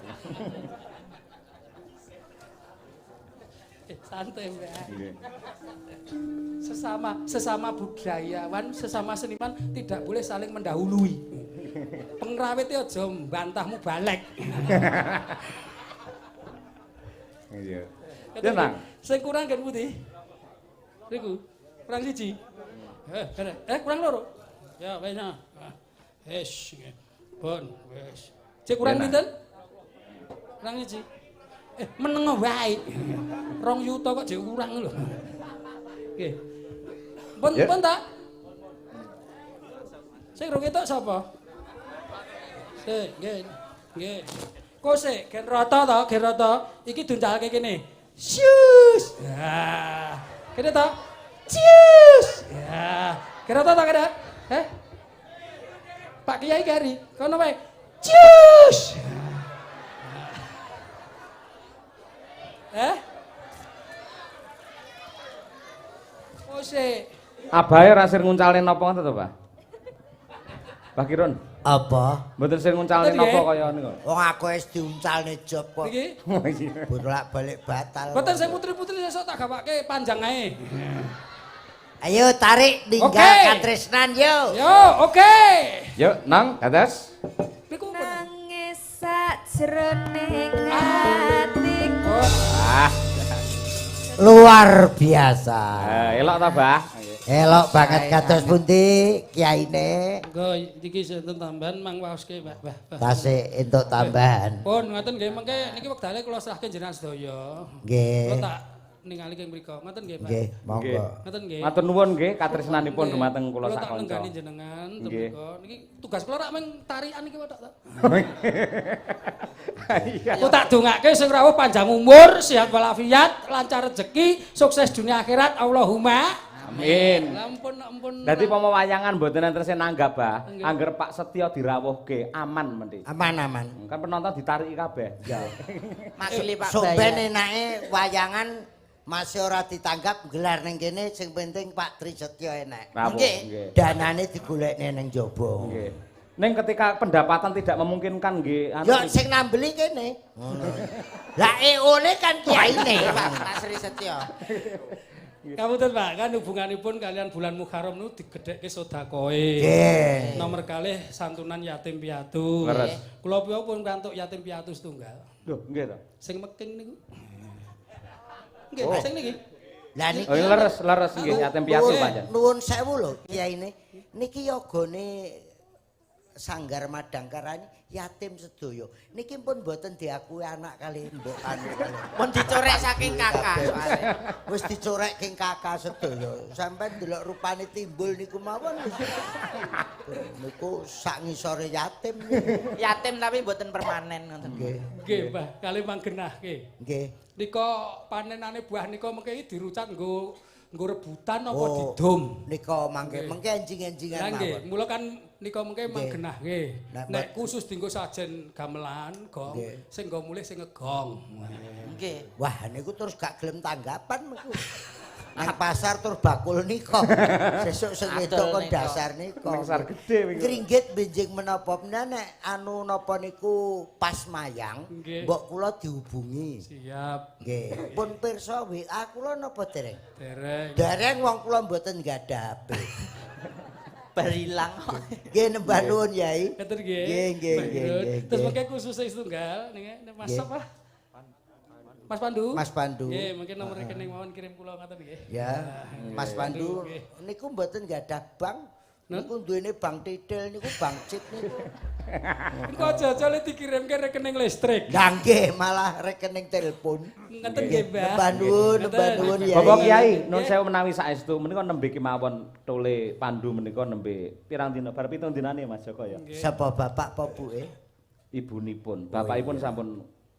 Santai, Mbak. Nggih. Sesama budayawan, sesama seniman tidak boleh saling mendahului. Pengrawit aja mbantahmu balek. Iya. Ya, Nang. Sing kurang gen putih. Niku, kurang siji. Kurang loro. Ya, wis nah. Wis. Bon, wis. Cek kurang pinten? Kurang siji. Meneng wae. 2 yuta kok jek kurang lho. Nggih. Pun pun ta? Sing rong ketok sapa? Sik, nggih. Nggih. Kok sik gen rata to, gen rata. Iki diuncalke kene. Sius. Ya. Kene to? Cius. Ya. Gen rata to kene? Heh. Pak Kiai kari, kono wae. Cius. Eh? Oh sik. Abahe ora sir nguncalne napa ngoten to, Pak? Mbah Kirun, Apa? mboten sir nguncalne Ngoten napa nggih. kaya niku. Wong aku wis diuncalne job kok. Niki. Bolak-balik batal. Mboten sing putri-putri sesuk tak gawake panjang ae. Ayo tarik ninggal Oke. katresnan yo. Yo, oke. Yuk, nang, dados. Niku pun. Nangis sajroning atiku. Ah, Luar biasa. Elok ta, Bah? Elok banget kados pundi kiyaine. Monggo niki sinten tambahan mang waoske, Mbah. Mbah. Mbah. Tasih entuk tambahan. Pun ngoten nggih mengke niki wektale kula serahke jenengan sedaya. Nggih. Kula tak ningali keng mriku. Ngoten nggih, Pak. Nggih, monggo. Ngoten nggih. Matur nuwun nggih katresnanipun dumateng kula Kula sak tak kanca. nenggani jenengan teng Nggih. mriku. Niki tugas kula rak meng tarian iki wae tok ta. Iya. Aku tak dongake sing rawuh panjang umur, sehat walafiat, lancar rezeki, sukses dunia akhirat. Allahumma. Amin. Lah ampun ampun. Dadi pomo wayangan mboten enten sing nanggap, Bah. Nggih. Angger Pak Setyo dirawuhke aman mendhi. Aman aman. Kan penonton ditariki kabeh. Ya. Makili Pak Sok ben Bayan. enake wayangan masih ora ditanggap gelar ning kene sing penting Pak Trisetyo enek. Rawuh, Nggih. nggih. Danane digolekne ning jaba. Nggih. Ning ketika pendapatan tidak memungkinkan nggih anu Yo sing nambeli kene. Ngono. Lah EO-ne kan kiyaine. Pak Pak Sri Setyo. Kapunten Pak, kan hubunganipun kalian bulan Muharram niku digedhekke sedekahe. Nggih. Nomor kalih santunan yatim piatu. Leres. Kula pun kantuk yatim piatu setunggal. Lho, nggih to. Sing meking niku. Nggih, sing niki. Lah niki Oh, leres, leres nggih yatim piatu Nuwun- pancen. Nuwun sewu lho kiyaine. Niki yogane Sanggar Madangkara yatim sedaya. Niki pun mboten diakui anak kali mbok anu kali. Pun dicorek saking kakak soalnya. Wis dicorek king kakak sedaya. Sampeyan ndelok rupane timbul niku mawon wis. Niku sak ngisore yatim niku. Yatim tapi mboten permanen ngoten. Nggih. Nggih, Mbah, kalih manggenahke. Nggih. Nika panenane buah nika mengke iki dirucat nggo nggo rebutan apa Oh, didum. Nika mangke mengke enjing-enjingan Lah nggih, mawon. mula kan nika mengke manggenahke. Nek Nek khusus dienggo sajen gamelan, gong, Nggih. sing nggo mulih sing ngegong. Nggih. Wah, niku terus gak gelem tanggapan niku. Nang pasar tur bakul nika. Sesuk sing wedok Adol kon nika. dasar nika. Nang sar gedhe wingi. Kringgit benjing menapa menawa nek anu napa niku pas mayang, Nggih. mbok kula dihubungi. Siap, Nggih. Pun pirsa WA kula napa dereng? dereng. Dereng wong kula mboten gadah HP. Bar ilang kok. Nggih nembah nuwun Yai. Ngaten nggih. Nggih, nggih, Mbah nggih, Kirun. nggih, Terus nggih. mengke khusus setunggal niki Mas Nggih. sapa? Mas Pandu. Mas Pandu. Nggih, mungkin nomor rekening mawon kirim kula ngaten nggih. Ya, Mas Pandu Nggih. niku mboten gadah bank. Niku duwene bank titil niku bank cit niku. Engko aja-aja le dikirimke rekening listrik. Lah nggih malah rekening telepon. Ngeten nggih, Mbah. Nembah nuwun, nembah nuwun Yai. Bapak Kiai, nun sewu menawi saestu menika nembe kemawon tole Pandu menika nembe pirang dina bar pitung dinane Mas Joko ya. Sapa bapak apa buke? Ibunipun, bapakipun sampun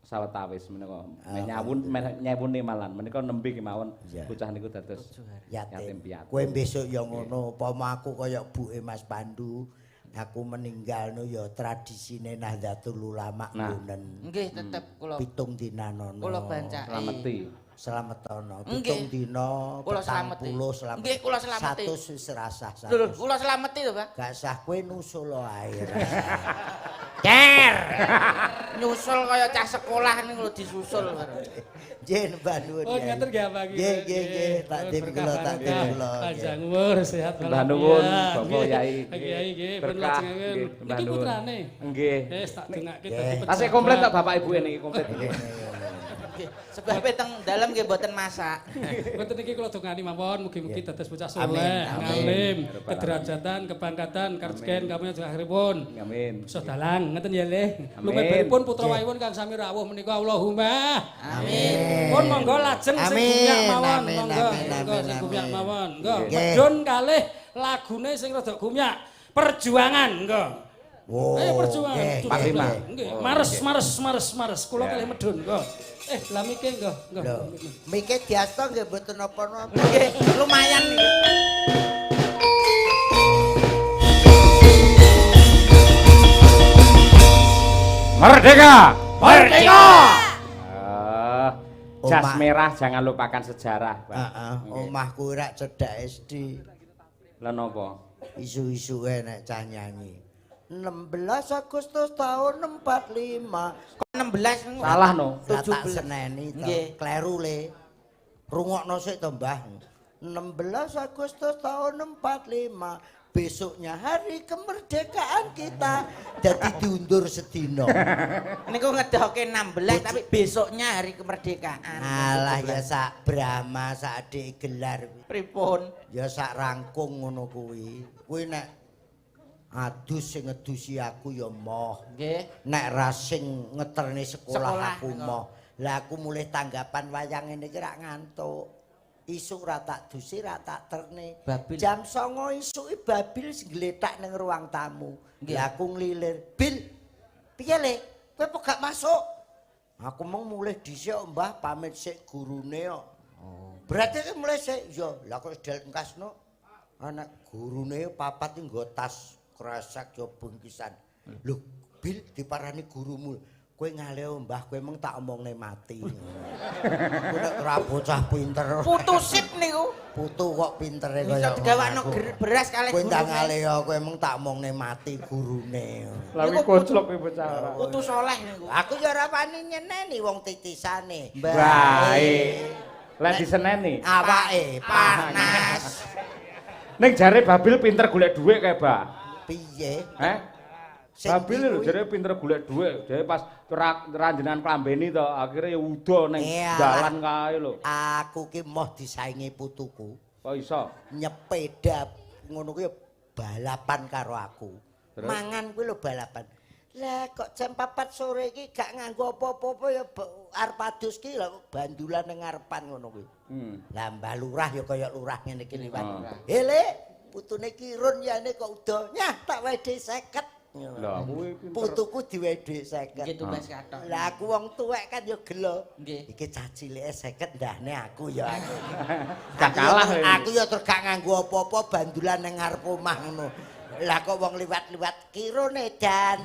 sawetawis menika nyawun nyewune malan menika nembe kemawon Iya. bocah niku dados yatim Yatim. piatu. Kowe besok ya ngono, upama aku kaya buke Mas Pandu, aku meninggal no ya tradisine Nahdlatul Ulama Nah. nggonen. Nggih tetep kula Pitung dina nono. kula bancake. Slameti. Selametana. Nggih. Pitung dina, Kula petang slameti. puluh selamet. Nggih, kula slameti. Satus wis rasah. Lho, lho, satus. kula slameti to, Pak. Gak sah kowe nusul ae. Cer. Nyusul kaya cah sekolah niku lho disusul. Nggih nembah nuwun. Oh, Yai. ngaten nggih Pak. Nggih, nggih, nggih, tak tim kula, tak tim kula. Panjang umur, sehat Mbah nuwun, Bapak Nggih. Yai. Pak Kiai nggih, pun Berkah, lajengaken. nggih, mbah Niki nuwun. putrane. Nggih. Wis tak dongake Nggih. dadi pejabat. Tasih komplit tok bapak ibu niki komplit. Nggih. Sebabe teng dalem nggih mboten masak. Mboten niki kula dongani mawon mugi-mugi dados bocah Amin, saleh, amin. ngalim, kederajatan, kepangkatan, karezekan kamunya akhiripun. Amin. Bisa dalang ngeten ya Le. Amin. Lumebaripun putra wayipun kang sami rawuh menika Allahumma. Amin. Pun monggo lajeng sing Amin, gumyak mawon, amin, monggo. amin, Monggo amin, sing gumyak amin. mawon. Monggo Nggih. medhun kalih lagune sing rada gumyak. Perjuangan monggo. Oh, Ayo perjuangan. nggih, Tujuh nggih, belas. nggih. Nggih, mares mares mares mares kula kalih medhun monggo. Eh, lah mike monggo, monggo. Lho, mike diasta nggih mboten napa-napa. Nggih, lumayan niki. Merdeka! Merdeka! Ah, Jas merah jangan lupakan sejarah, Pak. Heeh, omahku rak cedhak SD. Lah napa? Isu-isuke nek cah nyanyi. 16 Agustus tahun 45. Kok 16 niku? Salah no. Lah tak 17. seneni to. Nggih. Kleru le. Rungokno sik to, Mbah. 16 Agustus tahun 45. Besoknya hari kemerdekaan kita. Jadi diundur sedina. Niku ngedoke 16 tapi besoknya hari kemerdekaan. Alah ya sak Brahma sak adik gelar. Pripun? Ya sak rangkung ngono kuwi. Kuwi nek adus sing ngedusi aku ya moh. Nggih. Nek ra sing ngeterne sekolah, Sekolah, aku moh. Lah aku mulih tanggapan wayang ngene iki rak ngantuk. Isuk ra tak dusi ra tak terne. Babil. Jam 09.00 isuk iki Babil sing gletak ning ruang tamu. Nggih. Lah aku nglilir, "Bil, piye le? Kowe kok gak masuk?" Aku mung mulih dhisik kok, Mbah, pamit sik gurune kok. Oh. Berarti ki mulih sik. Ya, lah kok sedel engkasno. Anak gurune papat iki nggo tas kresek ya bungkisan. Lho, Bil diparani gurumu. Kowe ngalih Mbah, kowe meng tak omongne mati. Kowe nek ora bocah pinter. Putu sip niku. Putu kok pintere Bisa kaya digawakno ngono aku. Beras kalih Kowe ndang gurune. ngalih ya, kowe meng tak omongne mati gurune. Lah kuwi koclok kuwi bocah ora. Putu soleh niku. Aku ya ora wani nyeneni wong titisane. Baik. Lah diseneni. Awake panas. Ning jare Babil pinter golek dhuwit kae, Bah. Piye? Heh? Sing Babil lho kuwi? jare pinter golek dhuwit. Jare pas ra jenengan klambeni to, akhire ya udo ning Iyalah. dalan kae lho. Aku ki moh disaingi putuku. Kok iso? Nyepeda ngono kuwi ya balapan karo aku. Terus? Mangan kuwi lho balapan. Lah kok jam 4 sore iki gak nganggo apa-apa ya arep adus ki lho bandulan ning ngarepan ngono kuwi. Lah Mbah Lurah ya kaya lurah ngene iki liwat. Hele, putune Kirun yane kok udo. Nyah tak wae dhuwit 50. Lah kuwi pinter. Putuku diwehi dhuwit 50. Nggih tumbas kathok. Lah aku wong tuwek kan ya gelo. Nggih. Iki cah cilike 50 ndahne aku ya aku. Gak kalah Aku ya. Aku ya terus gak nganggo apa-apa bandulan nang ngarep omah ngono. Lah kok wong liwat-liwat kirone dan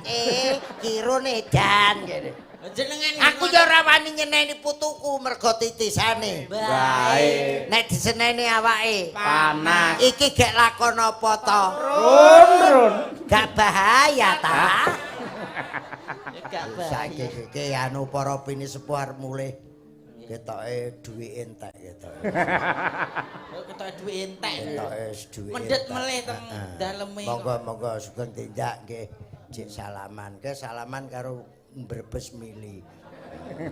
kirone dan ngene. Jenengan Aku ya ora wani nyeneni putuku mergo titisane. Baik. Nek diseneni awake Panas. Iki gek lakon apa to? Run run. Gak bahaya ta? Ya gak bahaya. Saiki iki anu para pinisepuh arep mulih. Ketoke duwike entek ketoke. Kok ketoke dhuwit entek. Ketoke duwike. Mendhet entek. melih teng Heeh. daleme kok. Monggo monggo sugeng tindak nggih. Cek salaman. Ke salaman karo Brebes mili.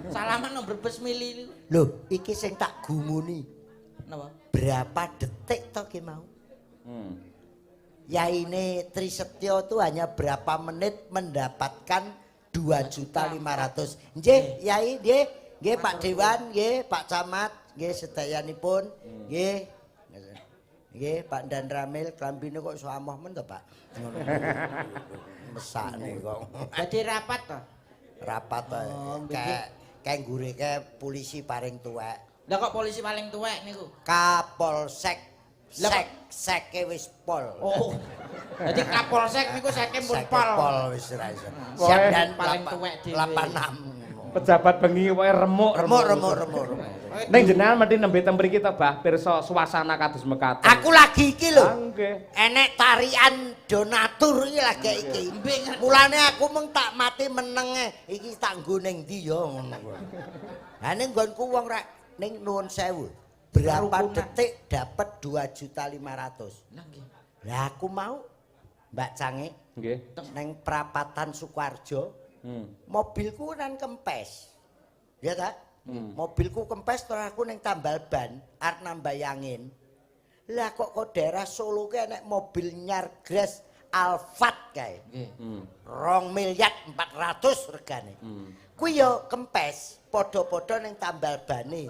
Salaman nang Brebes mili niku. Lho, iki sing tak gumuni. Napa? Berapa detik to ki mau? Yaine Trisetyo itu hanya berapa menit mendapatkan 2.500.000. Nggih, Yai, nggih. Nggih Pak Dewan, nggih Pak Camat, nggih sedayanipun, nggih. Nggih Pak Dan Ramil, klambine kok iso amoh men to, Pak? Ngono. Mesakne kok. Badhe rapat to. Rapat to. Oh, Kayak kayak nggure kae polisi paling tuwek. Lah kok polisi paling tuwek niku? Kapolsek. Lah Sek seke wis pol. Oh. Dadi Kapolsek niku seke pun Seke pol. pol wis ra iso. Pokoke Siap dan paling tuwek dhewe. 86. Pejabat bengi pokoke remuk Remuk remuk remuk remuk. Ning jenengan mesti nembe teng mriki to, Bah, pirsa suasana kados mekaten. Aku lagi iki lho. Ah, nggih. Enek tarian donatur iki lagi iki. Mulane aku mung tak mati menenge. Iki tak nggo ning ndi ya ngono kuwi. Lah ning nggonku wong rek ning nuwun sewu. Berapa Kerukunan. detik dapat 2.500.000. Lah nggih. Lah aku mau Mbak Cange Nggih. neng prapatan Sukoharjo. Mobilku nang kempes. Ya ta? Mobilku kempes terus aku neng tambal ban arep nambah angin. Lah kok kok daerah Solo ki enek mobil nyar gres Alphard kae. Nggih. 2.400.000 regane. Kuwi ya kempes, padha-padha ning tambal bane.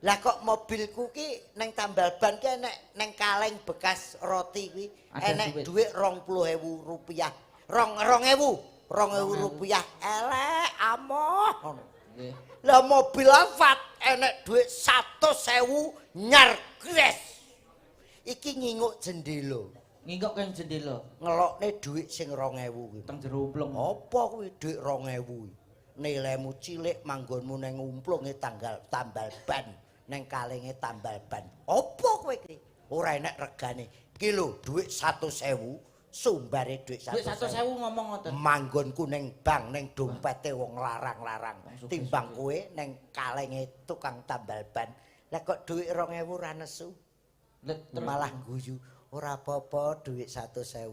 Lah kok mobilku ki ning tambal ban ki enek ning kaleng bekas roti kuwi Ada enek duit. dhuwit 20.000 rupiah. Rong 2.000, 2.000 rupiah elek amoh ngono. Nggih. Lah mobil Alphard enek dhuwit 100.000 nyar gres. Iki nginguk jendela. Ngingok keng jendela Ngelokne dhuwit sing 2.000 kuwi. teng jero upleng. Apa kuwi dhuwit 2.000 kuwi? Nilaimu cilik manggonmu neng umplunge tanggal tambal ban, neng kalenge tambal ban. Apa kowe iki? Ora enek regane. Iki lho dhuwit 100.000, sumbare dhuwit Duit 100.000. 100.000 ngomong ngoten. Manggonku neng bank, neng dompete wong larang-larang. Timbang kowe neng kalenge tukang tambal ban. Lah kok dhuwit 2.000 ora nesu? Malah guyu. Ora apa-apa dhuwit 100.000,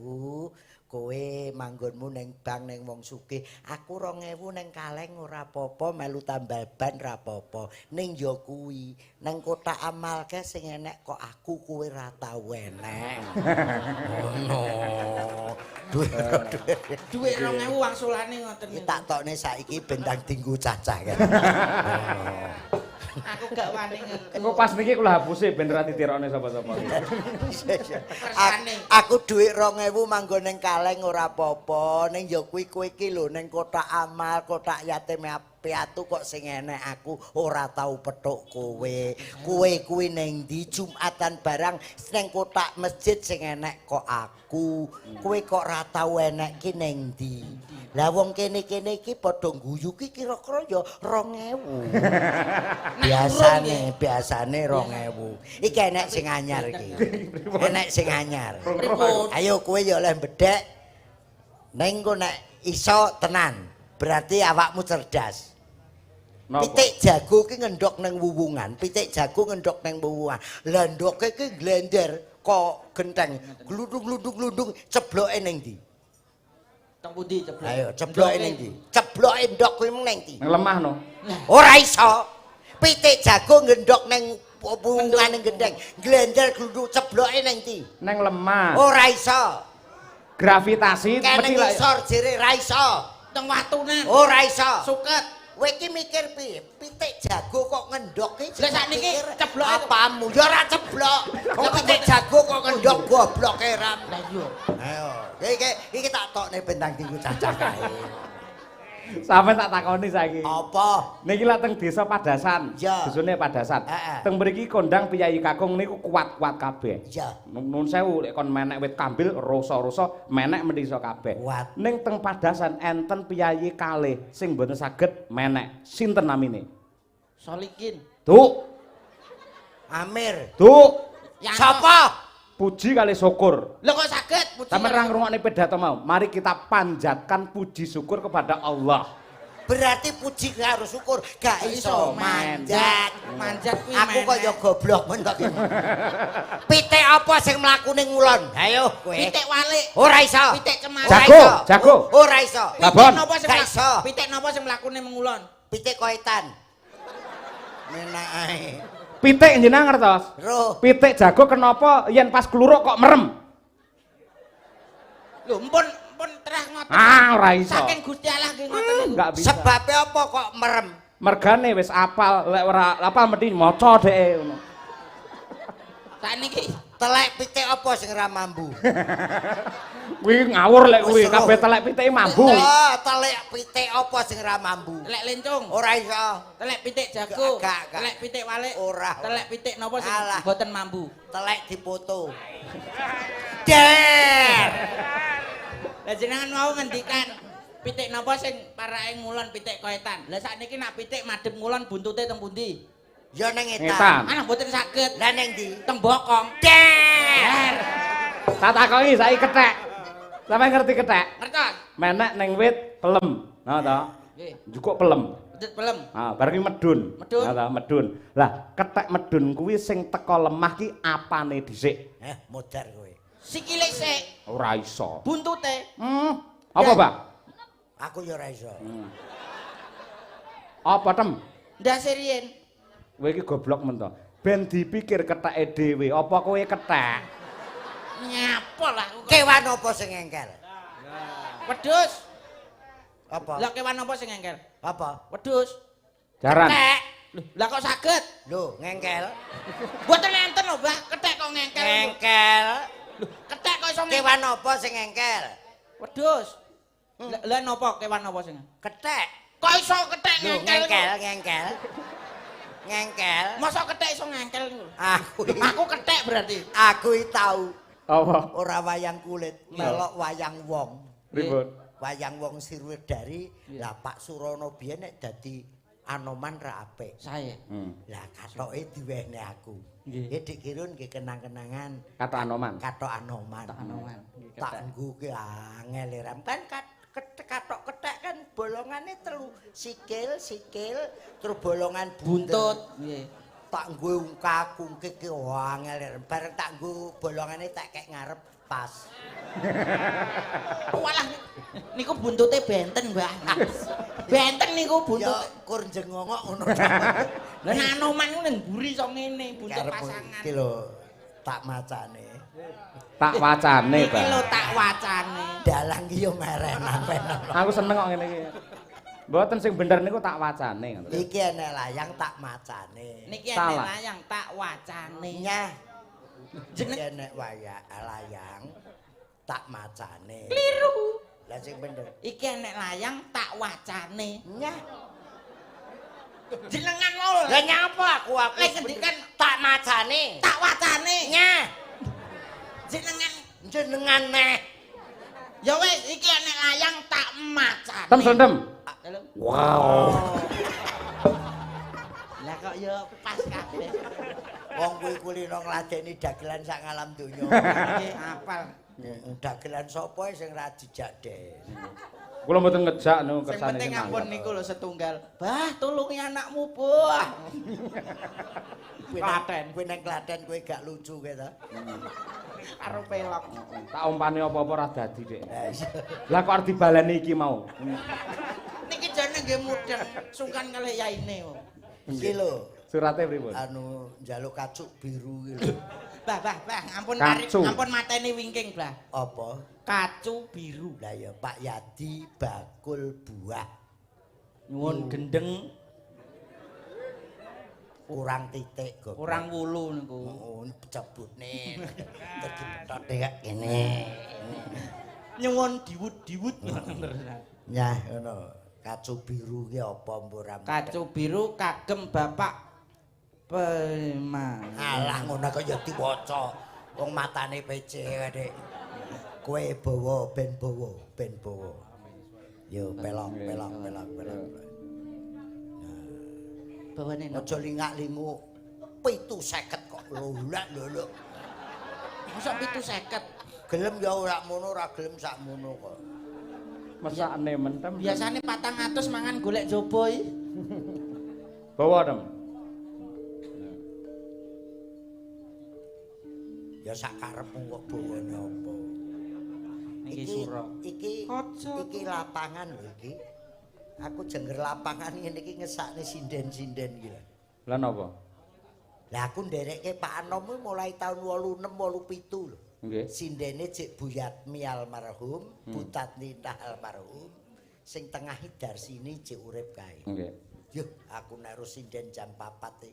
kowe manggonmu neng bank neng wong sugih. Aku 2.000 neng kaleng ora apa-apa, melu tambal ban ora apa-apa. Ning ya kuwi, neng kotak amal ke sing enek kok aku kowe ora tau enek. Ngono. Duit Duit 2.000 wangsulane ngoten iki niku. tak tokne saiki ben ndang dinggo cacah kan. Aku gak wani ngerti. Engko pas niki kula hapusi ben ora ditirokne sapa-sapa. Kersane. Aku dhuwit 2.000 manggon ning kaleng ora apa-apa, ning ya kuwi kowe iki lho ning kotak amal, kotak yatim piatu kok sing enek aku ora tau petuk kowe. Kowe kuwi ning ndi Jumatan barang ning kotak masjid sing enek kok aku. Kowe kok ora tau enek ki ning ndi? Lah wong kene-kene iki padha guyu ki kira-kira ya 2.000. Biasane, biasane 2.000. Iki enek sing anyar iki. Enek sing anyar. Pripun? Ayo kowe ya oleh bedhek. Ning engko nek iso tenan, berarti awakmu cerdas. Napa? Pitik jago ki ngendhok nang wuwungan, pitik jago ngendhok nang wuwungan. Lah ndoke ki glender kok genteng, glundung-glundung-glundung cebloke ning ndi? Teng pundi ceblok? Ayo cebloke ning ndi? Cebloke ndok kuwi mung ning ndi? Nang lemah no. Ora iso. Pitik jago ngendhok nang wuwungan ning genteng, glender glundung cebloke ning ndi? Nang lemah. Ora iso. Gravitasi Kene mesti lak- ngisor jere ra iso. Teng watunan. Ora iso. Suket. Kowe iki mikir piye? Pitik jago kok ngendhok iki. Lah sakniki cebloke kok. Apamu? Ya ora ceblok. Wong pitik jago kok ngendhok gobloke ram. Lah iya. Ayo, iki iki tak tokne bentang dinggo cacah kae. Sampe tak takoni saiki. Apa? Niki lak teng desa Padasan. Ya. Dusune Padasan. Heeh. Teng mriki kondang piyayi kakung niku kuat-kuat kabeh. Ya. Nun sewu lek kon menek wit kambil rasa-rasa menek mesti iso kabeh. Kuat. Ning teng Padasan enten piyayi kalih sing mboten saged menek. Sinten namine? Solikin. Duk, Amir. Duk, Yang Sapa? puji kali syukur. Lho kok saged puji? Sampeyan ra ngrungokne pidato mau. Mari kita panjatkan puji syukur kepada Allah. Berarti puji karo syukur gak iso manjat. Manjat kuwi Aku menek. kaya goblok men kok. Pitik apa sing mlaku ning ngulon? Ayo kowe. Pitik walik. Ora iso. Pitik cemara. Ora Jago, iso. jago. Ora iso. Babon. Pitik napa sing Gak mlak- iso. Pitik napa sing mlakune mengulon? Pitik koetan. Menak ae. Pitik jenengan ngertos? Roh. Pitik jago kenapa yen pas kluruk kok merem? Lho mpun pun terah ngoten. Ah, ora iso. Saking Gusti Allah nggih ngoten niku. Enggak bisa. Sebabe apa kok merem? Mergane wis apal, lek ora apal mesti maca dheke ngono. Sakniki Telek pitik apa sing ora mambu? Kuwi ngawur lek kuwi Wis kabeh roh. telek pitike mambu. Oh, telek pitik apa sing ora mambu? telek lencung. Ora iso. Telek pitik jago. Gak, gak. Telek pitik walik. Ora. Telek pitik napa sing Alah. mboten mambu? Telek dipoto. Der. Lah jenengan mau ngendikan pitik napa sing parake ngulon pitik koetan. Lah sakniki nak pitik madhep ngulon buntute teng pundi? Ya nang Ngetan. etan. Ana mboten saged. Lah nang ndi? Teng bokong. Der. Tak takoki saiki kethek. Sampeyan ngerti kethek? Ngertos? Menek ning wit pelem. Nah ta? Nggih. Njukuk pelem. Wit pelem. Ah, bareng ki medun. Medun. Nah ta, medun. Lah, kethek medun kuwi sing teko lemah ki apane dhisik? Eh, modar kowe. Sikile sik, Ora iso. buntute. Apa, Pak? Aku ya ora iso. Apa, Tem? Ndase riyen. Kowe iki goblok men to. Ben dipikir ketheke dhewe, apa kowe kethek? Nyapa lah aku kok. Kewan apa sing engkel? Wedhus. Apa? Lah kewan apa sing ngengkel? Apa? Wedhus. Jaran. Kethek. Lho, lah kok saged? Lho, ngengkel. Mboten enten lho, Mbah. Kethek kok ngengkel. Ngengkel. Lho, kethek kok iso ngengkel. Kewan apa sing ngengkel? Wedhus. Lah lah napa kewan apa sing? Kethek. Kok iso kethek Lho, ngengkel? ngengkel, ngengkel. Ngengkel. Masa kethek iso ngengkel niku? Aku Aku kethek berarti. aku iki tau Apa? ora wayang kulit, melok wayang wong. Pripun? Wayang wong Sriwedari, lah Pak Surono biyen nek dadi Anoman ra apik. Sae. Lah kathoke diwehne aku. Nggih. Nggih Dik Kirun nggih kenang-kenangan Kathok Anoman. Kathok Anoman. Kathok Anoman. Nggih, Tak kethek. nggo ki angel ram kan kathok kethek kan bolongane telu, sikil, sikil, terus bolongan Buntut. Nggih. Tak nggo ungkak-ungkik ki angel bareng tak nggo bolongane tak kek ngarep pas. Walah niku buntute benten, Mbah. Benten niku buntut. Ya kur jengongok ngono. Lah nek Anoman ku ning mburi iso ngene, buntut pasangan. Iki lho tak macane. Tak wacane, Iki lho Pak. tak wacane. Dalang ki yo merenan-merenan. Aku seneng kok ngene iki. Mboten sing bener niku tak wacane ngoten. Iki enek layang tak macane. Niki enek Salah. layang tak wacane. Nyah. Jeneng Iki enek layang tak macane. Kliru. Lah sing bener. Iki enek layang tak wacane. Nyah. Jenengan lho. Lah nyapa aku Lek ngendikan tak macane. Tak wacane. Nyah. Jenengan Jenengan neh. Ya wis iki enek layang tak macane. Tem slendem. Dalem. Wow. Lah kok ya pas kabeh. Wong kuwi kulino ngladeni dagelan sak ngalam donya. Nggih, apal. Dagelan sapa sing ra dijak des. Kula mboten ngejak niku Sing kersane penting iki ampun mangga. niku lho setunggal. Bah, tulungi anakmu, Bah. Klaten. Kowe nang Klaten kowe gak lucu kowe ta. Karo pelok. Tak ompane apa-apa ora dadi, Dik. Lah iya. Lah kok arep dibaleni iki mau. Niki jane nggih mudeng, sungkan kalih yaine kok. Iki lho Surate pripun? anu njaluk kacuk biru iki lho. Bah, bah, bah, ampun tarik, Kacu. ampun mateni wingking, Bah. Apa? Kacu biru. Lah ya Pak Yadi bakul buah Nyuwun gendeng kurang titik goblok. kurang wulu niku. Oh, cebutne. Terus dipetot kaya kene. Nyuwun diwut-diwut ngoten terusan. Nyah ngono. Kacu biru ki apa mbok ora? Kacu biru kagem Bapak Pema. Alah ngono kok ya diwaca. Wong matane PC kae, Dik. Kowe bawa ben bawa, ben bawa. Yo pelok pelok pelok pelok. Bawane napa? Aja lingak-linguk. 750 kok lolak lolok. Mosok 750. Gelem ya ora mono, ora gelem sakmono kok. Mesakne mentem. Biasane 400 mangan golek jaba iki. Bawa, Tem. Ya sak karepmu kok bawane apa. Niki sura. Iki iki lapangan lho iki. Aku jengger lapangan ngene iki ngesakne sinden-sinden iki lho. Lah napa? Lah aku nderekke Pak Anom kuwi mulai tahun 86 87 lho. Nggih. Sindene jek Bu Yatmi almarhum, Bu Tatninah almarhum, sing tengah Darsini jek urip kae. Nggih. Yuh, aku naruh sinden jam 4 e.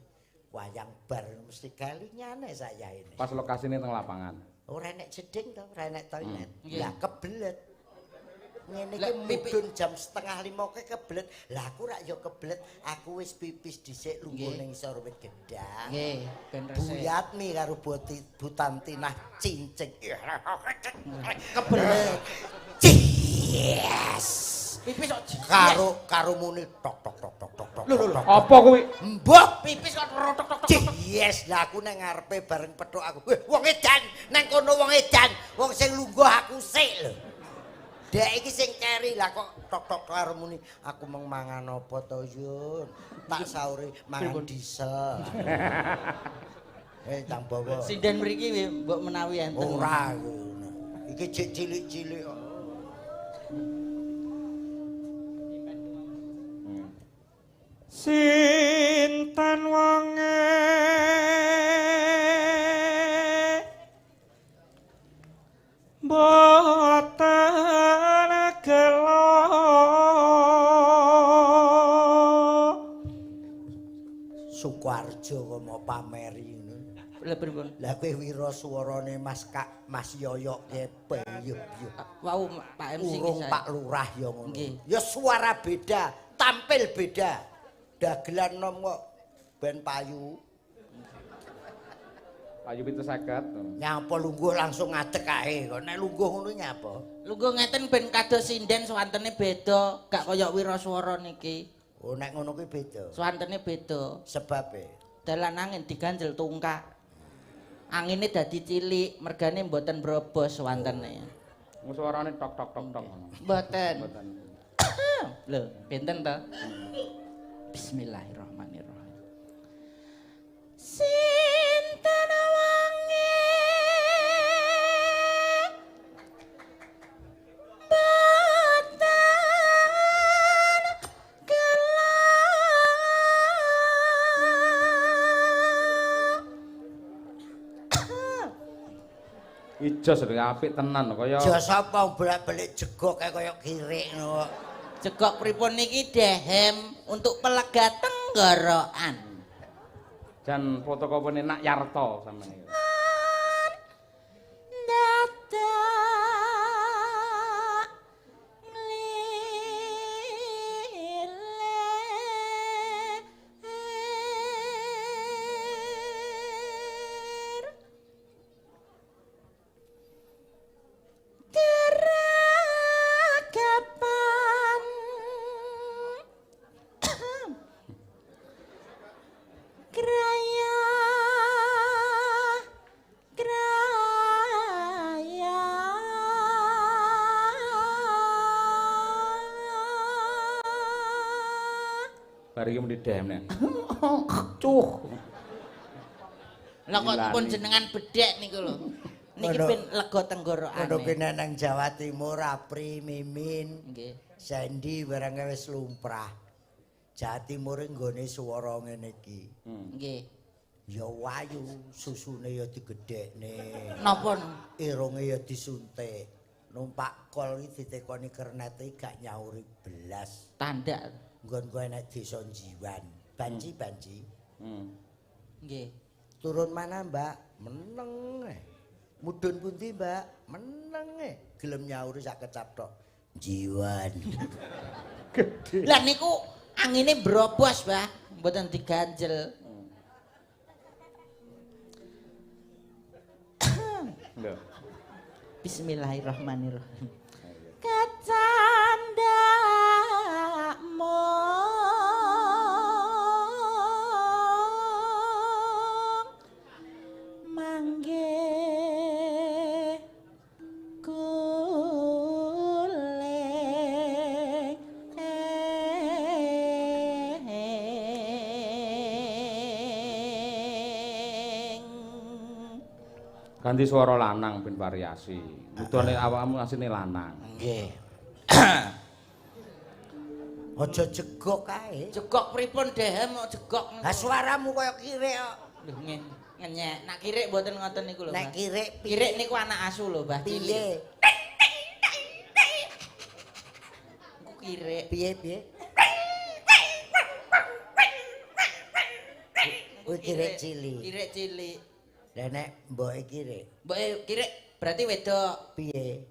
Wayang bar mesti kalingane saya ini. Pas lokasine teng lapangan. Ora enek jeding to, ora enek toilet. Nggih. Lah kebelet. Ngene Lah, iki mudhun jam 4:30 ke kebelet. Lah aku rak ya kebelet, aku wis pipis dhisik lungguh Nggih. ning isor wit gedang. Nggih, ben Bu resik. Yatmi karo Bu Tantinah cincing. Kebelet. Yes. Pipis kok Karo karo muni tok tok tok tok tok tok. Lho, lho, lho. tok. Apa kuwi? Mbah. Pipis kok tok tok tok tok. Yes, lah aku nang ngarepe bareng pethuk aku. Weh, wong edan, nang kono wong edan, wong sing lungguh aku sik lho. Dek iki sing keri lah kok tok tok karo muni, aku meng mangan apa to, Yun? Tak sauri mangan diesel. Eh, tang bawa. Sinden mriki mbok menawi enten. Ora ngono. Iki jek cilik-cilik kok. Sinten wonge mboten gelo Sukoharjo kok mau pameri ngono. Lha pripun? Lah kowe wira swarane Mas Kak Mas Yoyok ke peyuh-peyuh. Wau Pak MC Urung ki Pak Lurah ya ngono. Nggih. Ya suara beda, tampil beda. Dagelan nom kok ben payu. Payu 750. Nyapa lungguh langsung ngadeg kae kok. Nek lungguh ngono nyapa? Lungguh ngeten ben kados sinden swantene beda, gak kaya wiraswara niki. Oh nek ngono kuwi beda. Swantene beda. Sebabe Dalan angin diganjel tungkak. Angine dadi cilik, mergane mboten brobos swantene. Wong suarane tok tok tok tok. Mboten. Mboten. Lho, benten to? Bismillahirrahmanirrahim. Sinten wange boten gelem. Ijos lho apik tenan kaya Jos apa bolak-balik jegok kae kaya kirik ngono kok. Jegok pripun niki dehem untuk pelega tenggorokan. Jan fotokopine Nak Yarto sampeyan iki. Dadak nglilir Geragapan Kraya kraya. Bar iki muni dehem nek. Cuh. Lah kok pun jenengan bedhek niku lho. Niki ben lega tenggorokane. Ngono ki nang Jawa Timur Apri Mimin. Nggih. Sandy barang wis lumrah. Jawa Timur nggone swara ngene iki. Nggih. Ya wayu, susune ya digedhekne. Napa? Irunge ya disuntik. Numpak kol iki ditekoni kernete gak nyauri belas. Tandak. Nggon kowe nek desa Jiwan. Banci-banci. Nggih. Turun mana, Mbak? Meneng. Mudhun pundi, Mbak? Meneng. Gelem nyauri sak kecap tok. Jiwan. Gedhe. Lah niku angine brobos, Mbah. Mboten diganjel. Lho. Bismillahirrahmanirrahim. Kecandak mung manggih guling Ganti suara lanang ben variasi. Mudane awakmu asline lanang. Nggih. Aja jegok kae. Jegok pripun dehem kok jegok. Lah suaramu kaya kirik kok. Lho ngenyek. Nak kirik mboten ngoten niku lho. Nek kirik kirik niku anak asu lho, Mbah. Piye? Niku kirik. Piye piye? Kuwi kirik cilik. Kirik cilik. Lah nek mboke kirik. Mboke kirik berarti wedok. Piye?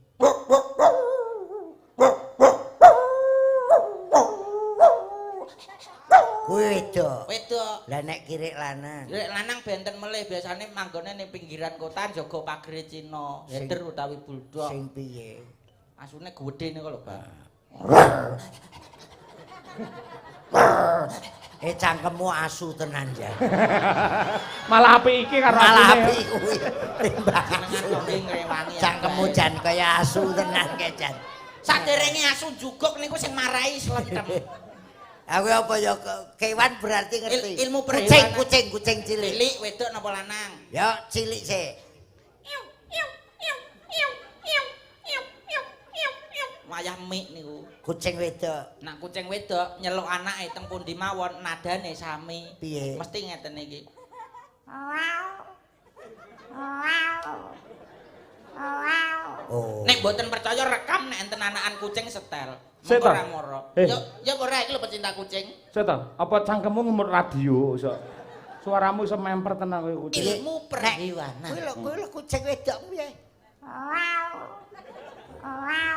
Kuwi wedok. Wedok. Lah nek kirik lanang. Kirik lanang benten melih biasane manggone ning pinggiran kota jaga pagere Cina, herder utawi bulldog. Sing piye? Asune gedhe niku lho, Pak. Cangkemmu asu tenan ya. Malah apik iki karo malah apik kuwi. Timbang asune. Cangkemmu jan kaya asu tenan ke jan. Saderenge asu juguk niku sing marai sletem. Aku apa ya kewan berarti ngerti. Ilmu perhewanan. Kucing, kucing cilik. Cilik wedok napa lanang? Ya cilik sik. Wayah mik niku. Kucing wedok. Nak kucing wedok nyeluk anake teng pundi mawon nadane sami. Piye? Mesti ngeten iki. Oh. Nek mboten percaya rekam nek enten anakan kucing setel. Mengko ora moro. Yo yo ora iki lho pecinta kucing. Sik ta, apa cangkemmu ngemut radio iso. Suaramu iso memper tenan koyo kucing. Ilmu perhewanan. Kuwi lho kucing wedok piye?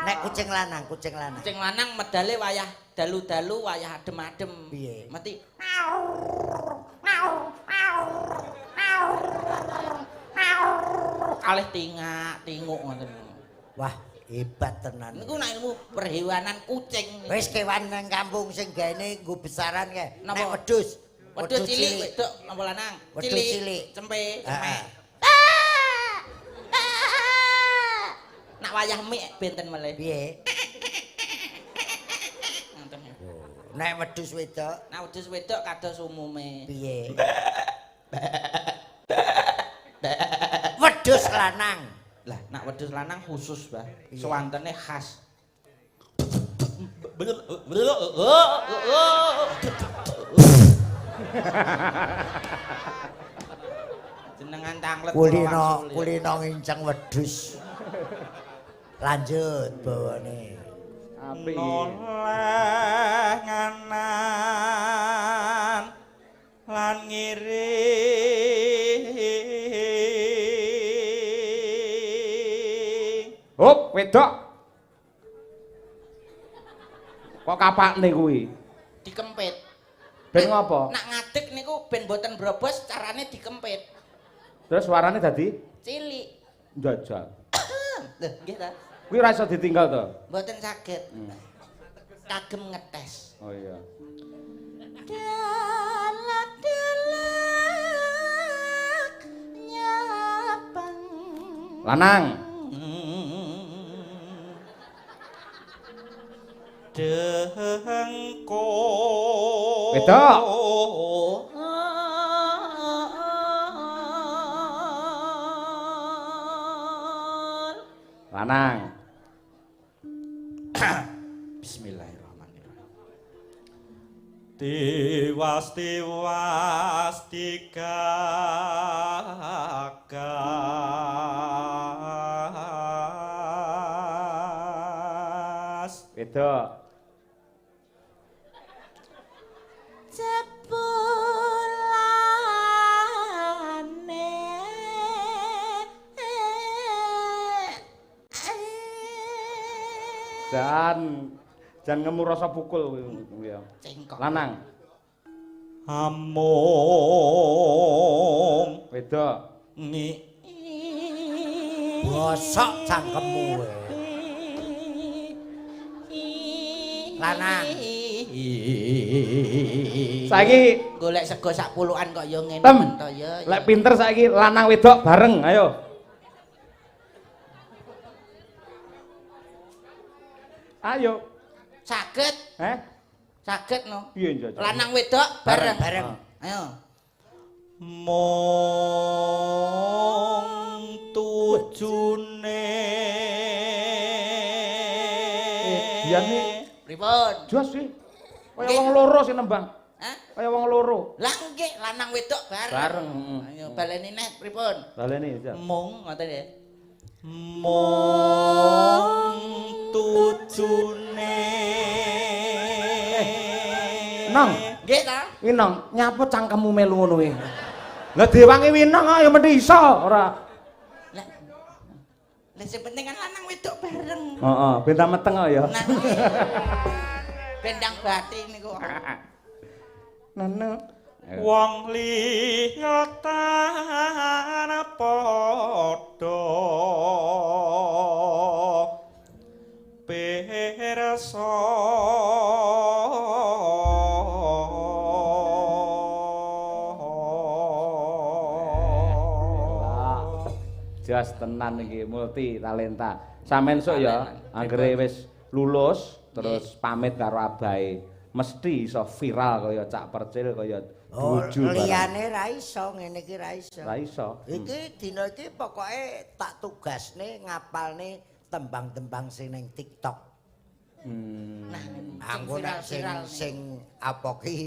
Nek kucing lanang, kucing lanang. Kucing lanang medale wayah dalu-dalu, wayah adem-adem. Piye? Mesti Kalih tingak, tinguk ngoten. Wah, hebat tenan. Niku nek ilmu perhewanan kucing. Wis kewan nang kampung sing gaene nggo besaran kae. Napa? Nek wedhus, Wedhus cilik wedok napa lanang? Wedhus cilik. Cempe, cempe. Heeh. Nak wayah mik benten melih. Piye? Ngoten. Nek wedhus wedok Nak wedhus wedok kados umume. piye? Wedhus lanang. Lah, nak wedhus lanang khusus, Bah. Suwantene khas. Jenengan tanglet Kulino kulino nginceng wedhus. Lanjut bawane. Apik. Noleh nganan lan ngiri. Hop, wedok. Kok kapakne kuwi? Dikempit. Ben ngopo? Nak ngadeg niku ben mboten brobos carane dikempit. Terus suarane dadi Cilik. njajal. Lho, nggih ta? Kuwi ora iso ditinggal to? Mboten saged. Kagem ngetes. Oh iya. Dalak-dalak nyapang. Lanang. Dengko. Wedok. Lanang. Bismillahirrahmanirrahim. Tiwas tiwas digagas. Wedok. Jebulane Jan jan ngemu rasa pukul kuwi ya. Cengkok. Lanang. Amung Wedok. ngi Bosok cangkemmu kowe. Lanang. Saiki golek sego sak pulukan kok ya ngene Tem. men to ya. Lek pinter saiki lanang wedok bareng, ayo. Ayo. Saged, Eh? saged no. Piye njajal? Lanang wedok bareng. Bareng. Ayo. Mong tujune. Biyen iki Pripun? jos sih. Kaya wong loro sing nembang. Hah? Kaya wong loro. Lah nggih lanang wedok bareng. Bareng, heeh. Ayo baleni neh pripun? Baleni ya. Mung ngoten ya. Mong tujune. Nong. Nggih ta? Winong, nyapa cangkemmu melu ngono kuwi? Lah diwangi Winong kok ya mesti iso ora. Lah. Lah sing penting kan lanang wedok bareng. Heeh, ben ta meteng kok ya. Nah, nggih. Bendang bathi niku. Nene. Wong liya tan padha pirsa. Jas tenan iki multi talenta. Sampeyan sok ya anggere wis lulus terus pamit karo abahe, mesti iso viral kaya Cak Percil kaya Oh, Duju barang. liyane ra iso, ngene iki ra iso. Ra iso. Iki dina iki pokoke tak tugasne ngapalne tembang-tembang sing ning TikTok. Nah, Anggo nek sing viral-viral sing apa ki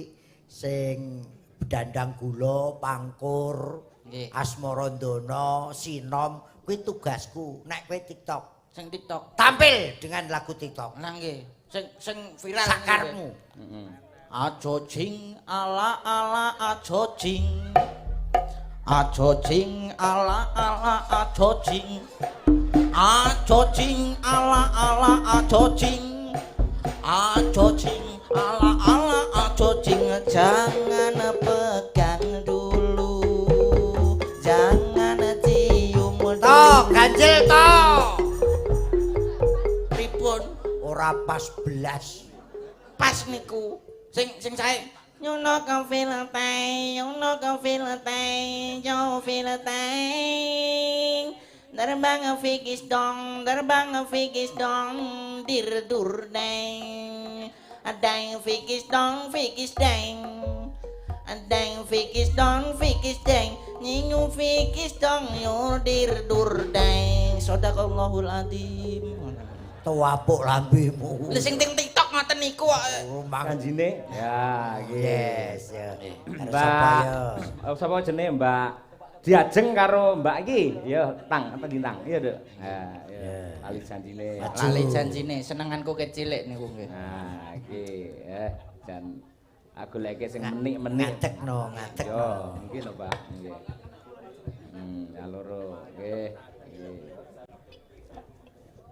sing bedandang gula, pangkur, Nggih. Asmarandana, Sinom kuwi tugasku nek kowe TikTok. Sing TikTok. Tampil dengan lagu TikTok. Lah nggih, sing sing viral Sakarmu. Aja jing ala ala aja jing. Aja jing ala ala aja jing. Aja jing ala ala aja jing. Aja jing ala ala aja jing, jangan pegang dulu. Jangan cium dulu. Ora pas blas. Pas niku. Sing sing sae Nyono kafilate, nyono kafilate, yo filate. Terbang fikis dong, terbang fikis dong, dir dur deng. Adang fikis dong, fikis deng. Adang fikis dong, fikis deng. Nyinyu fikis dong, yo dir dur deng. Sadaqallahul adzim. Tuapuk lambemu. Lha sing teng TikTok ngoten niku kok. Oh, mang. Janjine. Ya, iki. Yes, ya. Karo Mbak. sapa ya? Oh, sapa jenenge Mbak? Diajeng karo Mbak iki. Ya, tang apa lintang. Iya, Nduk. Ha, ya. Lali janjine. Maju. Lali janjine, senenganku kecilik niku nggih. Nah, iki jan aku leke sing menik-menik. Ngadegno, ngadegno. Yo, iki lho, Pak. Nggih. Ya loro. Nggih. Nggih.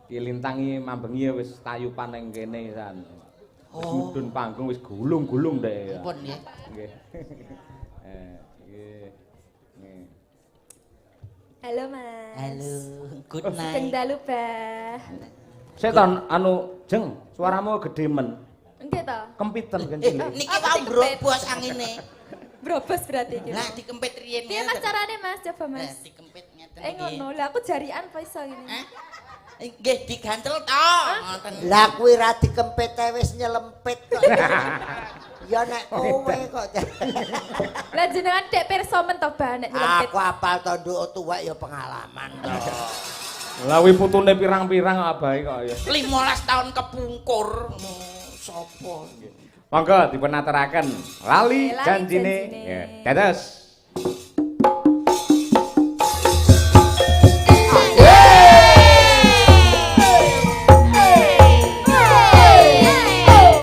Ki lintangi mambengi ya wis tayupan nang kene san. Wis Oh. mudhun panggung wis gulung-gulung deh. Ampun nggih. Nggih. Nggih. Nggih. Halo Mas. Halo, good Sugeng night. dalu, Bah. Sik ton anu Jeng, suaramu gedhe men. Nggih to? Kempiten Eh, kencing. niki Apa wau dikempit? brobos angine. Brobos berarti iki. Lah dikempit riyen. Piye Mas ngeten. carane Mas? Coba Lah Mas. dikempit ngeten Eh iki. ngono, lah aku jarian apa iso ngene. Hah? Nggih digantel to. Ngoten. Lah kuwi ra dikempit ae wis nyelempit kok. Ya nek kowe kok. Lah jenengan dek pirsa men to, Bah, nek nyelempit. Aku apal to nduk tuwek ya pengalaman to. Lah wi putune pirang-pirang abahe kok ya. 15 tahun kepungkur. Oh, Sopo? Monggo dipun aturaken. Lali Lali janjine. janjine. Ya, dados.